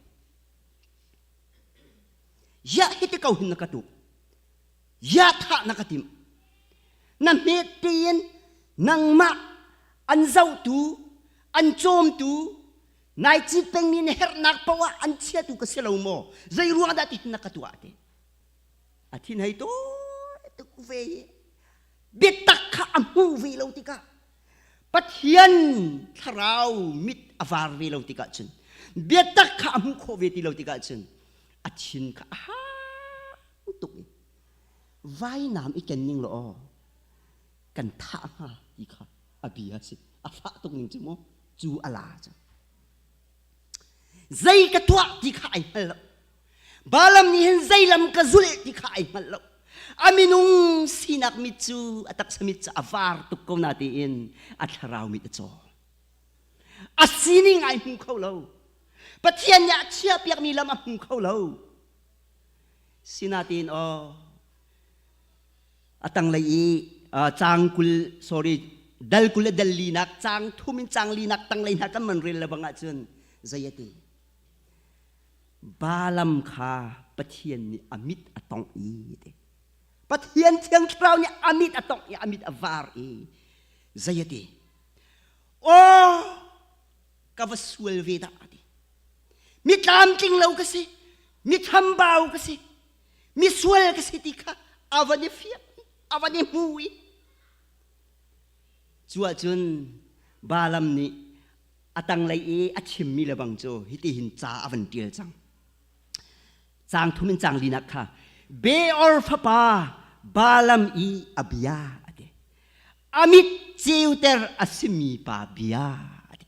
Ziah hiti ko hin na ka tuk? Ziah thah na ka timh? Na hmet tein nangmah an zohtu, an cawmtu, nai cit pengmi na herhnak paoh ah an chiatu ka si lo maw? Zei ruang dah tihin na ka tuah ti? A thin hei tawi tuk ve i biatak kha a hmuh ve lo tikah Pathian thlarau mit a var ve lo tikah cun biatak kha a hmuh khawh ve ti lo tikah cun a thin kha a hang tuk i vainam i ken ning law aw kan thah hnga ti kha a bia si a fah tuk ning cu mu cu a la cu zei ka tuah ti kha ai hngal lo Balaam nih hin zei lam ka zulh ti kha ai hngalh lo. A minung sinak mit cu a taksa mit cu a var tuk ko na tiin a thlarau mit a caw. A sining ai hmu kho lo. Pathian nih a chiahpiakmi lam a hmu kho lo. Sinatin aw a tanglei i caang 20 sorry dal 20 le dal linak caang thum in caang linak tanglei hna kan man rel le bang ahcun zei a ti Balaam kha Pathian nih a mit a tongh i ti. Pathian Thiang Thlarau nih a mit a tongh i a mit a var i zei a ti? Aw ka va sual ve dah a ti. Mi tlamtling lo ka si, mi chambau ka si, mi sual ka si ti kha a van i fiang a van i hmu i cu ahcun Balaam nih a tanglei i a chimmi le bang cu hitihin ca a van ṭial cang. Caang thum in caang linak kha Beor fapa Balaam i a bia a ti. A mit ceuter a simi pa bia a ti.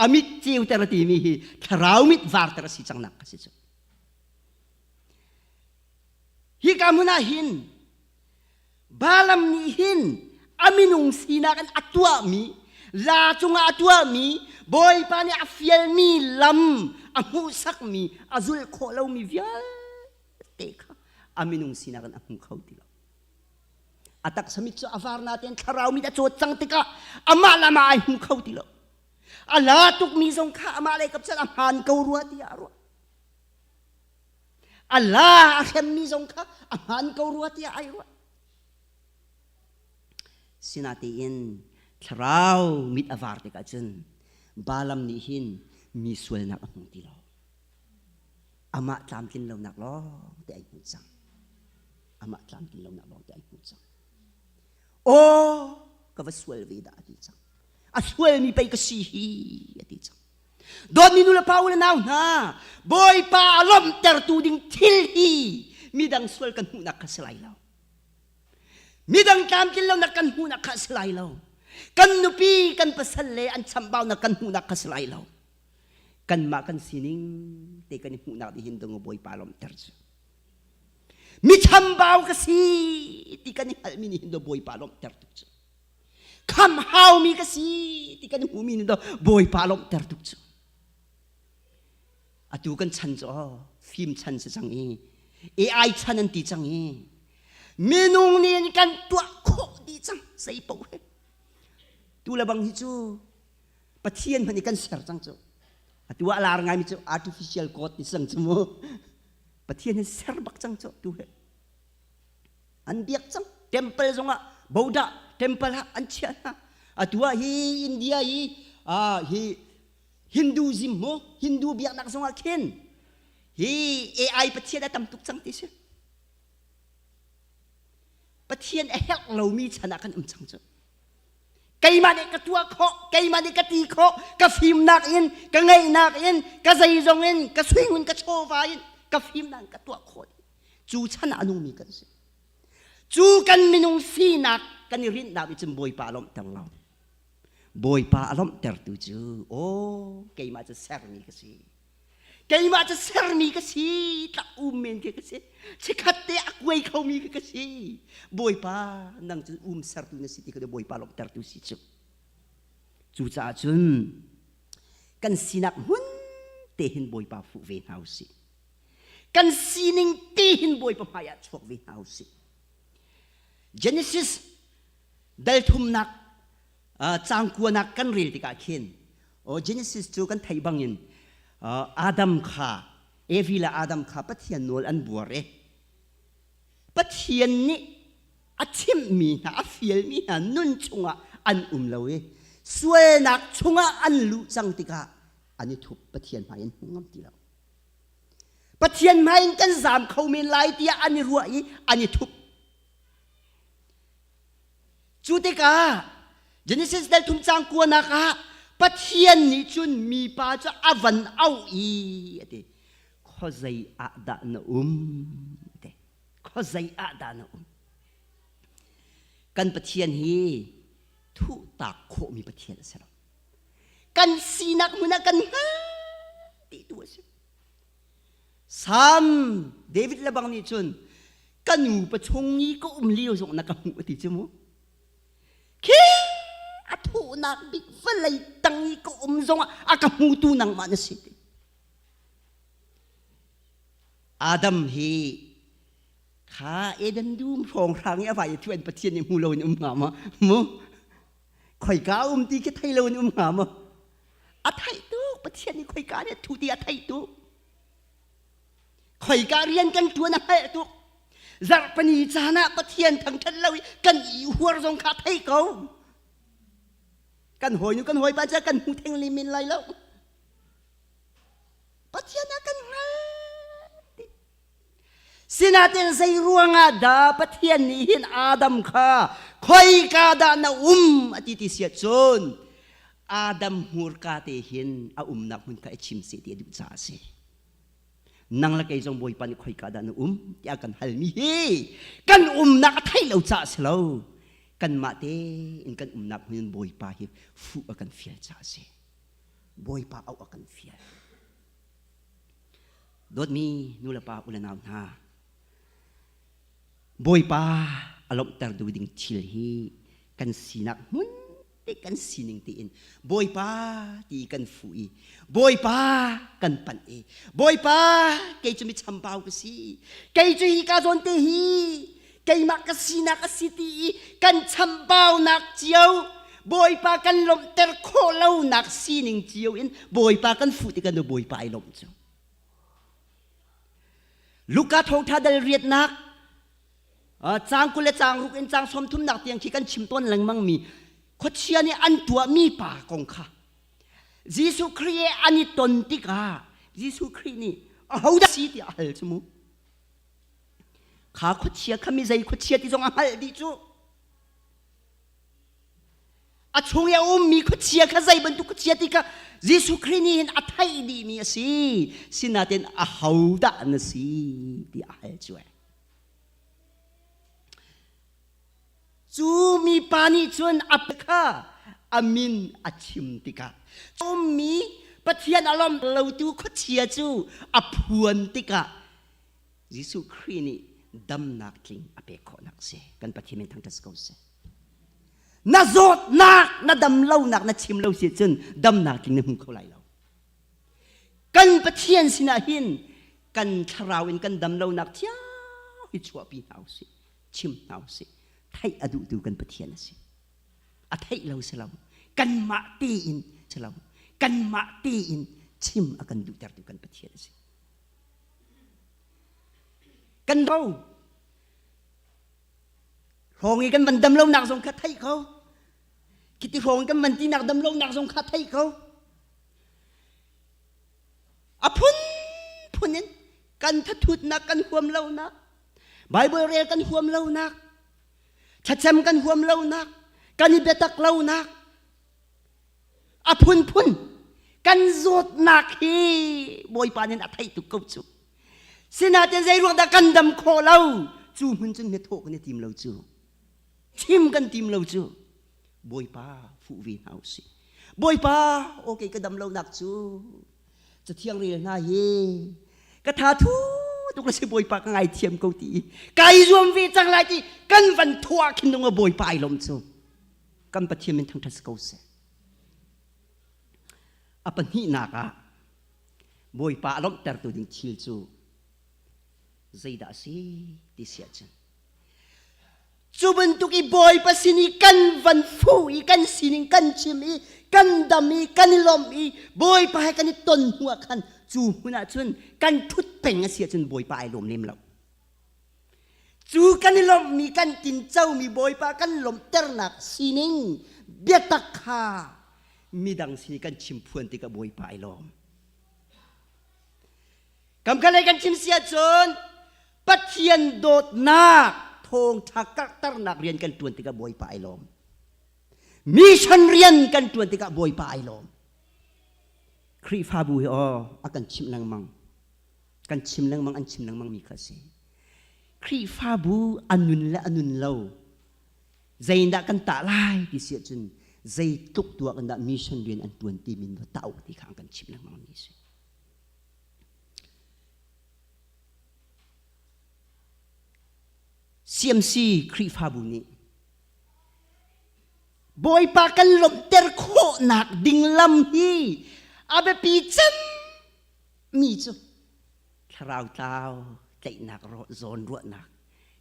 A mit ceuter a timi hi thlarau mit varter a si cangnak a si cu. Hika hmun ah hin Balaam nih hin a minung sinak in a tuahmi, la cungah a tuahmi, Bawipa nih a fialmi lam a hmuhsakmi, a zulh khawh lomi vialte kha a minung sinak in a hmu kho ti lo. A taksa mit cu a var natein thlarau mit a cawt cang tikah amah le amah ai hmu kho ti lo. A la tukmi zong kha amah lei kap cun a hmaan ko rua tiah a ruah. A la a hremmi zong kha a hmaan ko rua tiah ai ruah. Sinatein thlarau mit a var tikah cun. Balaam nih hin mi sualnak a hmu ti lo. Amah tlamtlin lonak lawng te ai hmuh cang. Amah tlamtlin lonak lawng te ai hmuh cang. Aw, ka va sual ve dah a ti cang. A sualmi pei ka si hi a ti cang. Dawtmi nu le pa u le nau hna, Bawipa a lawmhtertu ding thil hi midang sual kan hmuhnak kha si lai lo. Midang tlamtlin lonak kan hmuhnak kha si lai lo. Kan nupi, kan pasal le an chambaunak kan hmuhnak kha si lai lo. Kanmah kan sining te kan i hmuhnak nih hin dong Bawipa lawmhter cu. Mi chambau ka si ti kan i hngalhmi nih hin do Bawipa lawmhter tuk cu. Kham haumi ka si ti kan i hmuhmi nih do Bawipa lawmhter tuk cu. Atu kan chan cu fim chan si cang i AI chan an ti cang i minung nih kan tuah khawh dih cang zei paoh he. Tu le bang hi cu Pathian hmanh i kan ser cang cu. Atu ah lar ngaimi cu artificial god ti cang cu mu. Pathian hin ser bak cang cu tu he. An biak cang. Temple zongah Boda temple ah an chiah hna. Atu ah hi India i hi Hinduism mu Hindu biaknak zongah khin hi AI pathian a tam tuk cang ti si. Pathian a herh lomi chan ah kan um cang cu. Keimah nih ka tuah khawh, keimah nih ka ti khawh, ka fimnak in, ka ngeihnak in, ka zeizong in, ka suingun, ka chawva in, ka fimnak in ka tuah khawh. Cu chan ah a nungmi kan si. Cu kan minung sinak kan i rinhnak nih cun Bawipa a lawmhter lo. Bawipa a lawmhtertu cu, aw, keimah cu sermi ka si. Keimah cu sermi ka si, tlak um men khi ka si. Chikkhat te a kuai khomi khi ka si. Bawipa, nang cu um sertu na si ti kha Bawipa lawmhtertu si cu. Cucaah cun kan sinak hmun te hin Bawipa fuh ve hna u sih. Kan sining te hin Bawipa hmaiah chuak ve hna u sih. Genesis dal thumnak caang kuanak kan rel tikah khin Genesis cu kan theih bangin Adam kha Evi le Adam kha Pathian nawl an buar i Pathian nih a chimhmi hna a fialmi hna nun chungah an um lo i sualnak chungah an luh cang tikah an i thup Pathian hmai in hmu ngam ti lo. Pathian hmai in kan zaam kho men lai tiah an i ruah i an i thup. Cu tikah Genesis dal thum cang kuanak ah Pathian nih cun mipa cu a van auh i a ti. Khuazei ah dah na um? A ti. Khuazei ah dah na um? Kan Pathian hi thuhtak khawhmi Pathian a si lo. Kan sinak hmun ah kan hngal ti tu a si. Sam David le bang nih cun ka nu pachung i ka um lio zong na ka hmuh a ti cu mu. Khi a thuhnak bik vawlei tang i ka um zongah a ka hmutu nangmah na si ti. Adam hi kha Eden dum hrawnghrang i a vai i thuan Pathian nih hmu lo in um hnga maw? Mu khoika um ti khi thei lo in um hnga maw? A theih tuk Pathian nih khoika nih a thu ti a theih tuk. Khoika rian kan ṭuan a hngalh tuk. Zarhpini caan ah Pathian thangṭhat lo i kan i huar zong kha thei ko. Kan hawinu kan hawipa cu kan hmu theng men lai lo. Pathian ah kan hngal. Sinain zei ruangah dah Pathian nih hin Adam kha khoika dah na um a ti ti siah cun Adam hmurka te hin a umnak hmun kha i chim seh ti a duh caah a si. Nang le kei zong Bawipa nih khoika dah na um tiah kan halmi hi kan umnak a theih lo caah a si lo. Kanmah tein kan umnak hmun in Bawipa hi fuh a kan fial caah a si. Bawipa auh a kan fial. Dawtmi nulepa u le nau hna, Bawipa a lawmhter duh ding thil hi kan sinak hmun te kan sining tein Bawipa ti kan fuh i Bawipa kan panh i Bawipa kei cu mi chambau ka si kei cu hi ka zawn te hi keimah ka sinak a si ti i kan chambaunak cio Bawipa kan lawmhter khawh lonak sining cio in Bawipa kan fuh tikah nu Bawipa ai lawmh cu Luka thawngtha dal riatnak Caang 20 le caang ruk in caang 30nak tiang khi kan chim tawn lengmang mi khuachia nih an tuahmi pa kong kha. Jesuh Khrih he an i ton tikah Jesuh Khrih nih ahodah si tiah a hal cu mu. Kha khuachia kha mi zei khuachia ti zong a hngalh dih cu. A chung i a ummi khuachia kha zei bantuk khuachia ti kha Jesuh Khrih nih hin a theih dihmi a si. Sinain ahodah na si ti a hal cu. Cu mipa nih cun a kha a min a chim tikah ummi Pathian a lawmh lotu khuachia cu a phuan tikah Jesuh Khrih nih damnak tling a pek khawhnak si. Kan Pathian min thangṭhat si ko seh. Na zawtnak, na dam lonak na chim lo si cun damnak tling na hmu kho lai lo. Kan Pathian sinah hin kan thlarau in kan dam lonak thiang hi chuahpi hna usih. Chim hna usih. Theih a duhtu kan Pathian a si. A theih lo si lo. Kanmah tein si lo. Kanmah tein chim a kan duhtertu kan Pathian a si. Kan ro hrawng i kan van dam lonak zong kha theih ko. Khiti hrawng kan van tinak dam lonak zong kha theih ko. A phunphun in kan thathutnak kan huam lonak, Bible rel kan huam lonak, thlacam kan huam lonak, kan i biatak lonak, a phunphun kan zawtnak hi Bawipa nih a theih tuk ko cu. Sinain zei ruang dah kan dam khawh lo? Cu hmun cun hmethawh kan i tim lo cu. Chim kan tim lo cu. Bawipa fuh ve hna usih. Bawipa, okay ka dam lonak cu cathiang rel hna hi ka tha thu tuk le si Bawipa ka ngaithiam ko ti i kai zuam ve cang lai ti kan van thuah khin dong Bawipa ai lawm cu. Kan Pathian min thangṭhat si ko seh. A pahnihnak ah Bawipa a lawmhtertu ding thil cu zeidah a si ti si ahcun cu bantuk i Bawipa sin i kan van fuh i kan sining kan chim i kan dam i kan i lawmh i Bawipa he kan i ton hnu ah khan cu hmun ah cun kan ṭhut peng a si ahcun Bawipa ai lawm lem lo. Cu kan i lawmhmi kan tincomi Bawipa kan lawmhternak sining biatak kha midang sin i kan chimphuan tikah Bawipa ai lawm. Kamkhalei kan chim si ahcun Pathian dawtnak thawngṭha karhternak rian kan ṭuan tikah Bawipa ai lawm. Mission rian kan ṭuan tikah Bawipa ai lawm. Khrihfabu hi aw a kan chimh lengmang. Kan chim lengmang an chim lengmang mi kha a si. Khrihfabu a nun le a nun lo Zeidah kan tah lai ti si ahcun zeitluk tuah kan dah mission rian an tuan ti min va tah ti kha an kan chimh lengmang mi a si. CMC Khrihfabu nih Bawipa kan lawmhter khawhnak ding lam hi a biapi cem mi cu thlarau tlau tlaihnak zawn ruahnak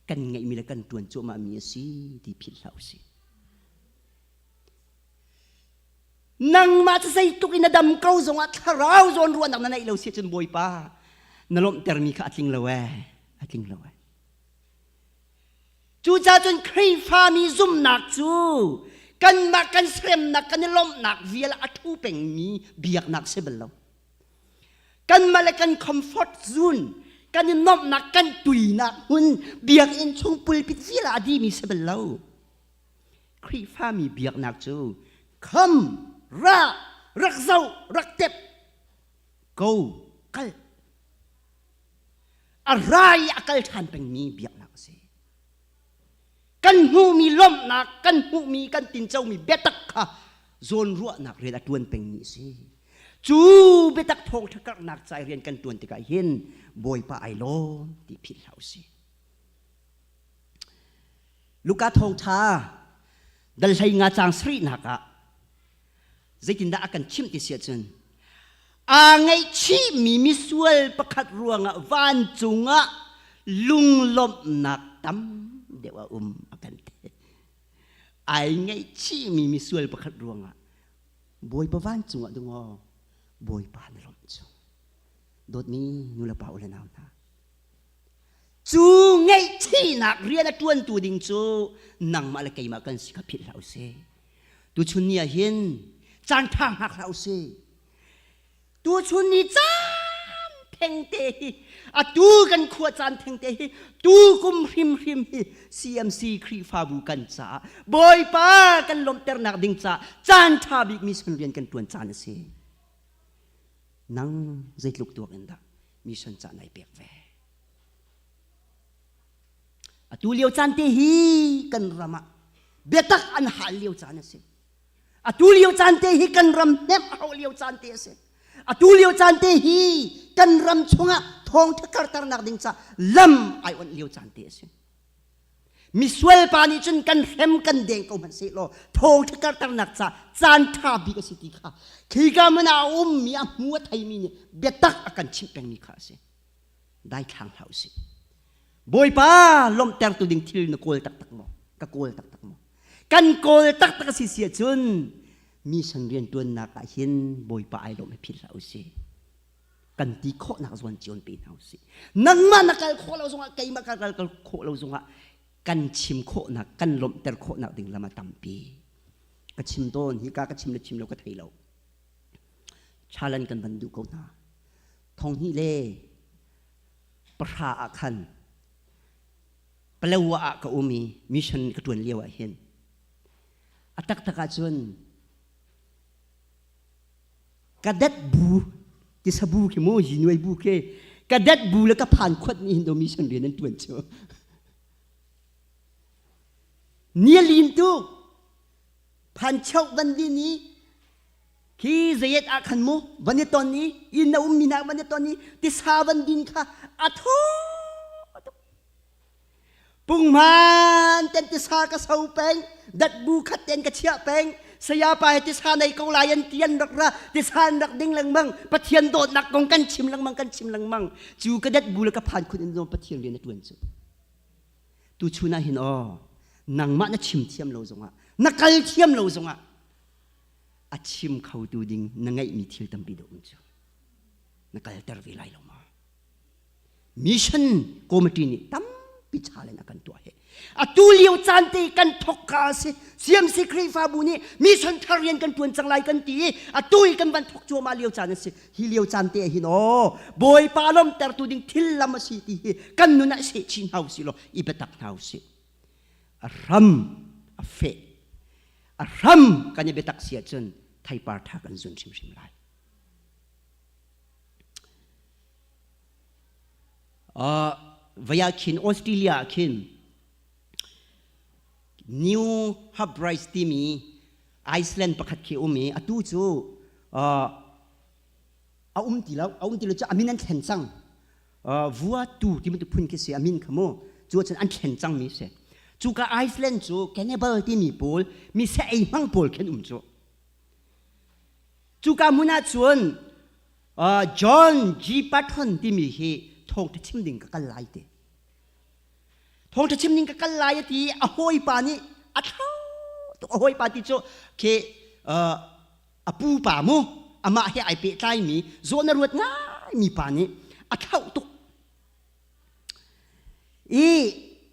kan ngeihmi le kan ṭuan cuahmahmi a si ti philh hlah usih. Nangmah cu zeitluk in na dam ko zongah thlarau zawn ruahnak na neih lo si cun Bawipa na lawmhtermi kha a tling lo ee a tling lo ee. Cucaah cun Khrihfami zumhnak cu kanmah kan seremnak kan i lawmhnak vial a ṭhu pengmi biaknak si bal lo. Kanmah le kan comfort zone kan i nuamhnak kan tuinak hmun biakinn chung pulpit vial ah a dimi si bal lo. Khrihfami biaknak cu kham, ra, rak zoh, rak tep, go, kal. A ra i a kal ṭhan pengmi biaknak a si. Kan hmuhmi lawmhnak, kan hmuhmi, kan tincomi biatak kha zawnruahnak rian a ṭuan pengmi a si. Cu biatak thawngṭha karhnak ca i rian kan ṭuan tikah hin Bawipa ai lawm ti philh hlah usih. Luka thawngṭha dal 15 caang sarihnak ah zeitindah a kan chimh ti si ahcun aa ngaihchihmi misual pakhat ruangah vancung ah lunglawmhnak tam deuh a um a kan ti. Ai ngaihchihmi misual pakhat ruangah Bawipa vancung ah dungaw Bawipa na lawmh cu. Dawtmi nulepa u le nau hna. Cu ngaihchihnak rian a ṭuantu ding cu nangmah le keimah kan si kha philh hlah usih. Tuchun ni ah hin caan ṭha hngak hlah usih. Tuchun ni caan thengte hi atu kan khua caan thengte hi tu kum hrimhrim hi CMC Khrihfabu kan caah Bawipa kan lawmhternak ding caah caan ṭha bik mission rian kan ṭuan caan a si. Nang zeitluk tuak in dah mission ca nai pek ve? Atu lio caan te hi kan ram ah biatak an hal lio caan a si. Atu lio caan te hi kan ram hnemh a hauh lio caan te a si. Atu lio caan te hi kan ram chungah thawngṭha karternak ding ca lam ai onh lio caan te a si. Misual pa nih cun kan hrem kan deng ko hmanh sehlaw thawngṭha karternak ca caan ṭha bik a si ti kha khika hmun ah a ummi a hmu a theimi nih biatak a kan chimh pengmi kha a si. Daithlang hlah usih. Bawipa lawmhtertu ding thil na kawl taktak maw? Ka kawl taktak maw? Kan kawl taktak a si si ahcun mission rianṭuannak ah hin Bawipa ai lawm hi philh hlah usih. Kan ti khawhnak zuan cio pe hna usih. Nangmah na kal khawh lo zongah keimah ka kal khawh lo zongah kan chim khawhnak kan lawmhter khawhnak ding lam a tampi. Ka chim tawn hika ka chim le chim lo ka thei lo. Challenge kan van duh ko hna. Thonghnih le pahra ah khan Palawa ah ka um i mission ka ṭuan lio ah hin a taktak ahcun cadet bu tisabu khi mu yinuai bu khi cadet bu le ka phan khuat nih hin do mission rian an ṭuan cu nialin tu phan cheu van din i Khi zayet ah khan mu van i ton i inn na ummi nak van i ton i tisa van din kha a thaw tuk. Punghman ten tisa ka so peng, dat bu khat ten ka chiah peng, saya pa he tisa nei ko lai an ti an rak ra, tisa an rak ding lengmang, Pathian dawtnak kong kan chim lengmang kan chim lengmang. Cu ka dat bu le ka phan khun in zong Pathian rian a tuan cu. Tu chun ah hin aw, nangmah na chim thiam lo zongah, na kal thiam lo zongah, a chim khotu ding na ngeihmi thil tampi dah um cu na kalter ve lai lo ma mission committee nih tampi challenge a kan tuah he atu lio caan te kan thok ka si CMC Khrihfabu nih mission thar rian kan tuan cang lai kan ti i atu i kan van thok cuahmah lio caan a si hi lio caan te hin aw Bawipa lawmtertu ding thil lam a si ti hi kan nun ah seh chin hau si law i biatak hna usih a hram a feh a hram kan i biatak si ahcun theipar ṭha kan zun hrimhrim lai. Uh, vaya khin Australia ah khin New Hebrides timi Iceland pakhat khi um i atu cu uh, a um ti lo a um ti lo cu a min an thlen cang vua tu ti bantuk phun khi si a min kha mu cu cun an thlen cangmi si cuka Iceland cu cannibal timi pawl mi se ei hmang pawl khin um cu cuka hmun ah cun John G. Patton timi hi thawngtha chim ding ka kal lai ti thawngtha chim ding ka kal lai ti a hawipa nih a thlau tuk a hawipa ti cu khi a pu pa mu amah he ai pehtlaimi zawn a ruat ngaimi pa nih a thlauh tuk i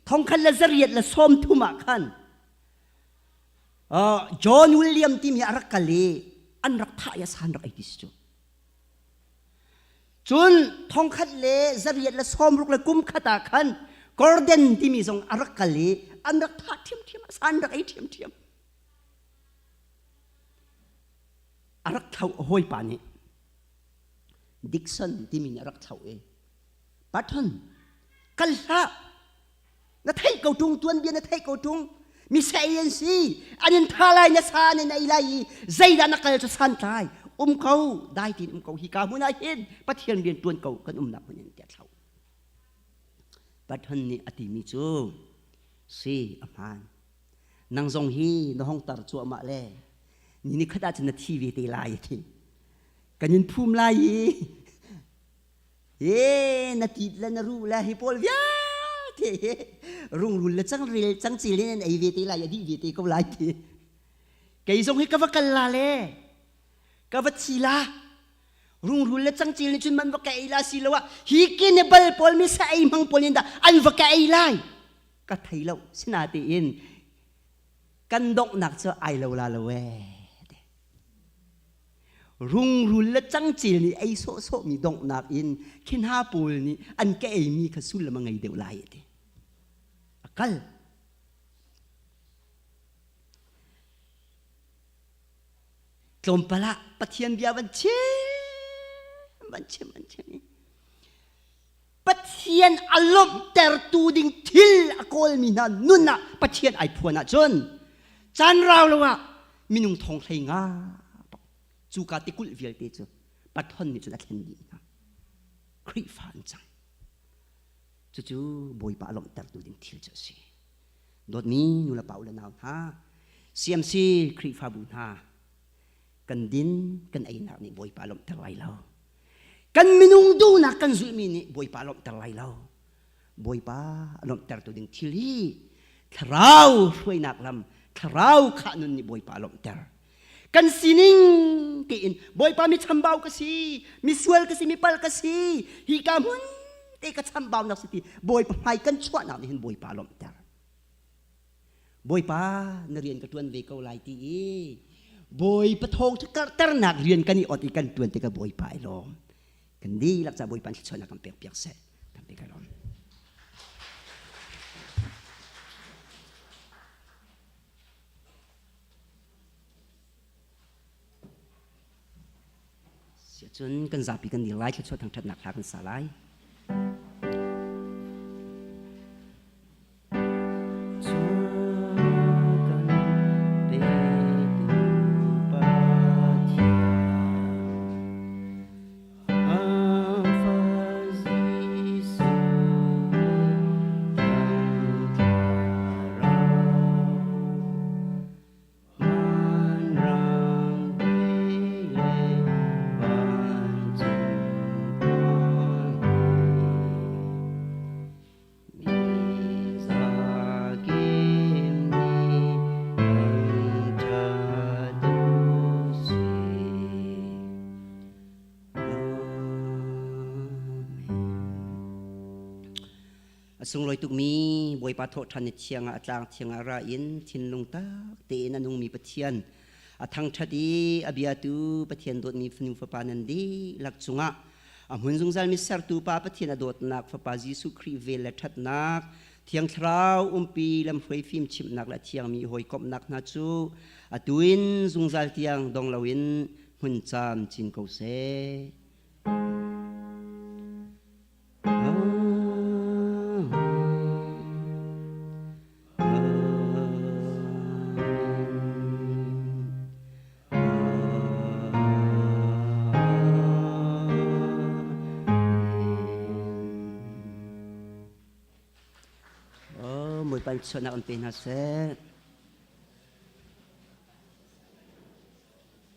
thongkhat le zariat le 30 ah khan John William timi a rak kal i an rak thah i a san rak ei ti si cu cun thongkhat le zariat le 60 le kum khat ah khan Gordon timi zong a rak kal i an rak thah ṭhiamṭhiam a san rak ei ṭhiamṭhiam A rak thlauh a hawipa nih Dixon timi nih a rak thlauh i Patton kal hlah na theih ko ṭung tuanbia na theih ko ṭung mi sei an si an in tha lai na sa an in ei lai i zeidah na kal cu santlai um ko dai tin um ko hi ka hmun ah hin Pathian rian ṭuan ko kan umnak hmun in tiah thlauh Patton nih a timi cu si a hmaan Nang zong hi na hong tar cuahmah le ni ni khat ahcun na thi ve te lai a ti. Kan in phum lai i e na tit le na ruh le hi pawl vialte hi rungrul le changrel cangcil in an ei ve te lai a dih ve te ko lai ti. Kei zong hi ka va kal la le ka va thi la rungrul le cangcil nih cun man va ka ei la si lo ah hi cannibal pawl mi sa ei hmang pawl in dah an va ka ei lai ka thei lo sinatein kan donghnak cu ai lo la lo ee. Rungrul le cangcel nih ei sawhsawhmi donghnak in khi hna pawl nih an ka eimi kha sullam a ngei deuh lai a ti. A kal. Tlawmpal ah Pathian bia van chim, van chim, van chim i Pathian a lawmhtertu ding thil a kawlmi hna nun ah Pathian ai phuan ahcun caan rau lo ah minung thong hlei nga cuka tikulh vialte cu Pathon nih cun a thlen dih hna. Khrihfa an cang. Cucu Bawipa a lawmhtertu ding thil cu a si. Dawtmi nulepa u le nau hna, CMC Khrihfabu hna, kan din kan einak nih Bawipa lawmhter lai lo. Kan minung duhnak kan zulhmi nih Bawipa lawmhter lai lo. Bawipa a lawmhtertu ding thil hi thlarau hruainak lam, thlarau khah nun nih Bawipa a lawmhter. Kan sining tein Bawipa mi chambau ka si, misual ka si, mi pal ka si, hi ka hmun te ka chambaunak si ti Bawipa hmai kan chuahnak nih hin Bawipa lawmhter. Bawipa na rian ka ṭuan ve ko lai ti i Bawipa thawng karhternak rian kan i ot i kan ṭuan tikah Bawipa i lawm. Kan dihlak ca Bawipa thluachuahnak kan pek piak seh. Tampi ka lawm. Siahcun kan zapi kan dir lai thluachuah thangṭhatnak hla kan sa lai. A sunglawi tukmi Bawipa thawhṭhan ni thiang ah a tlang thiang ah ra in thinlung tak tein a nungmi Pathian a thangṭhat i a biatu Pathian dawtmi fanu fapa nan dihlak cungah a hmun zungzalmi sertu Pa Pathian a dawtnak Fapa Jesuh Khrih vel le ṭhatnak Thiang Thlarau umpi lamhruai fimchimhnak le a thiangmi hawikomhnak hna cu atu in zungzal tiang dong loin hmun camcin ko seh. Bawipa in chuahnak an pe hna seh.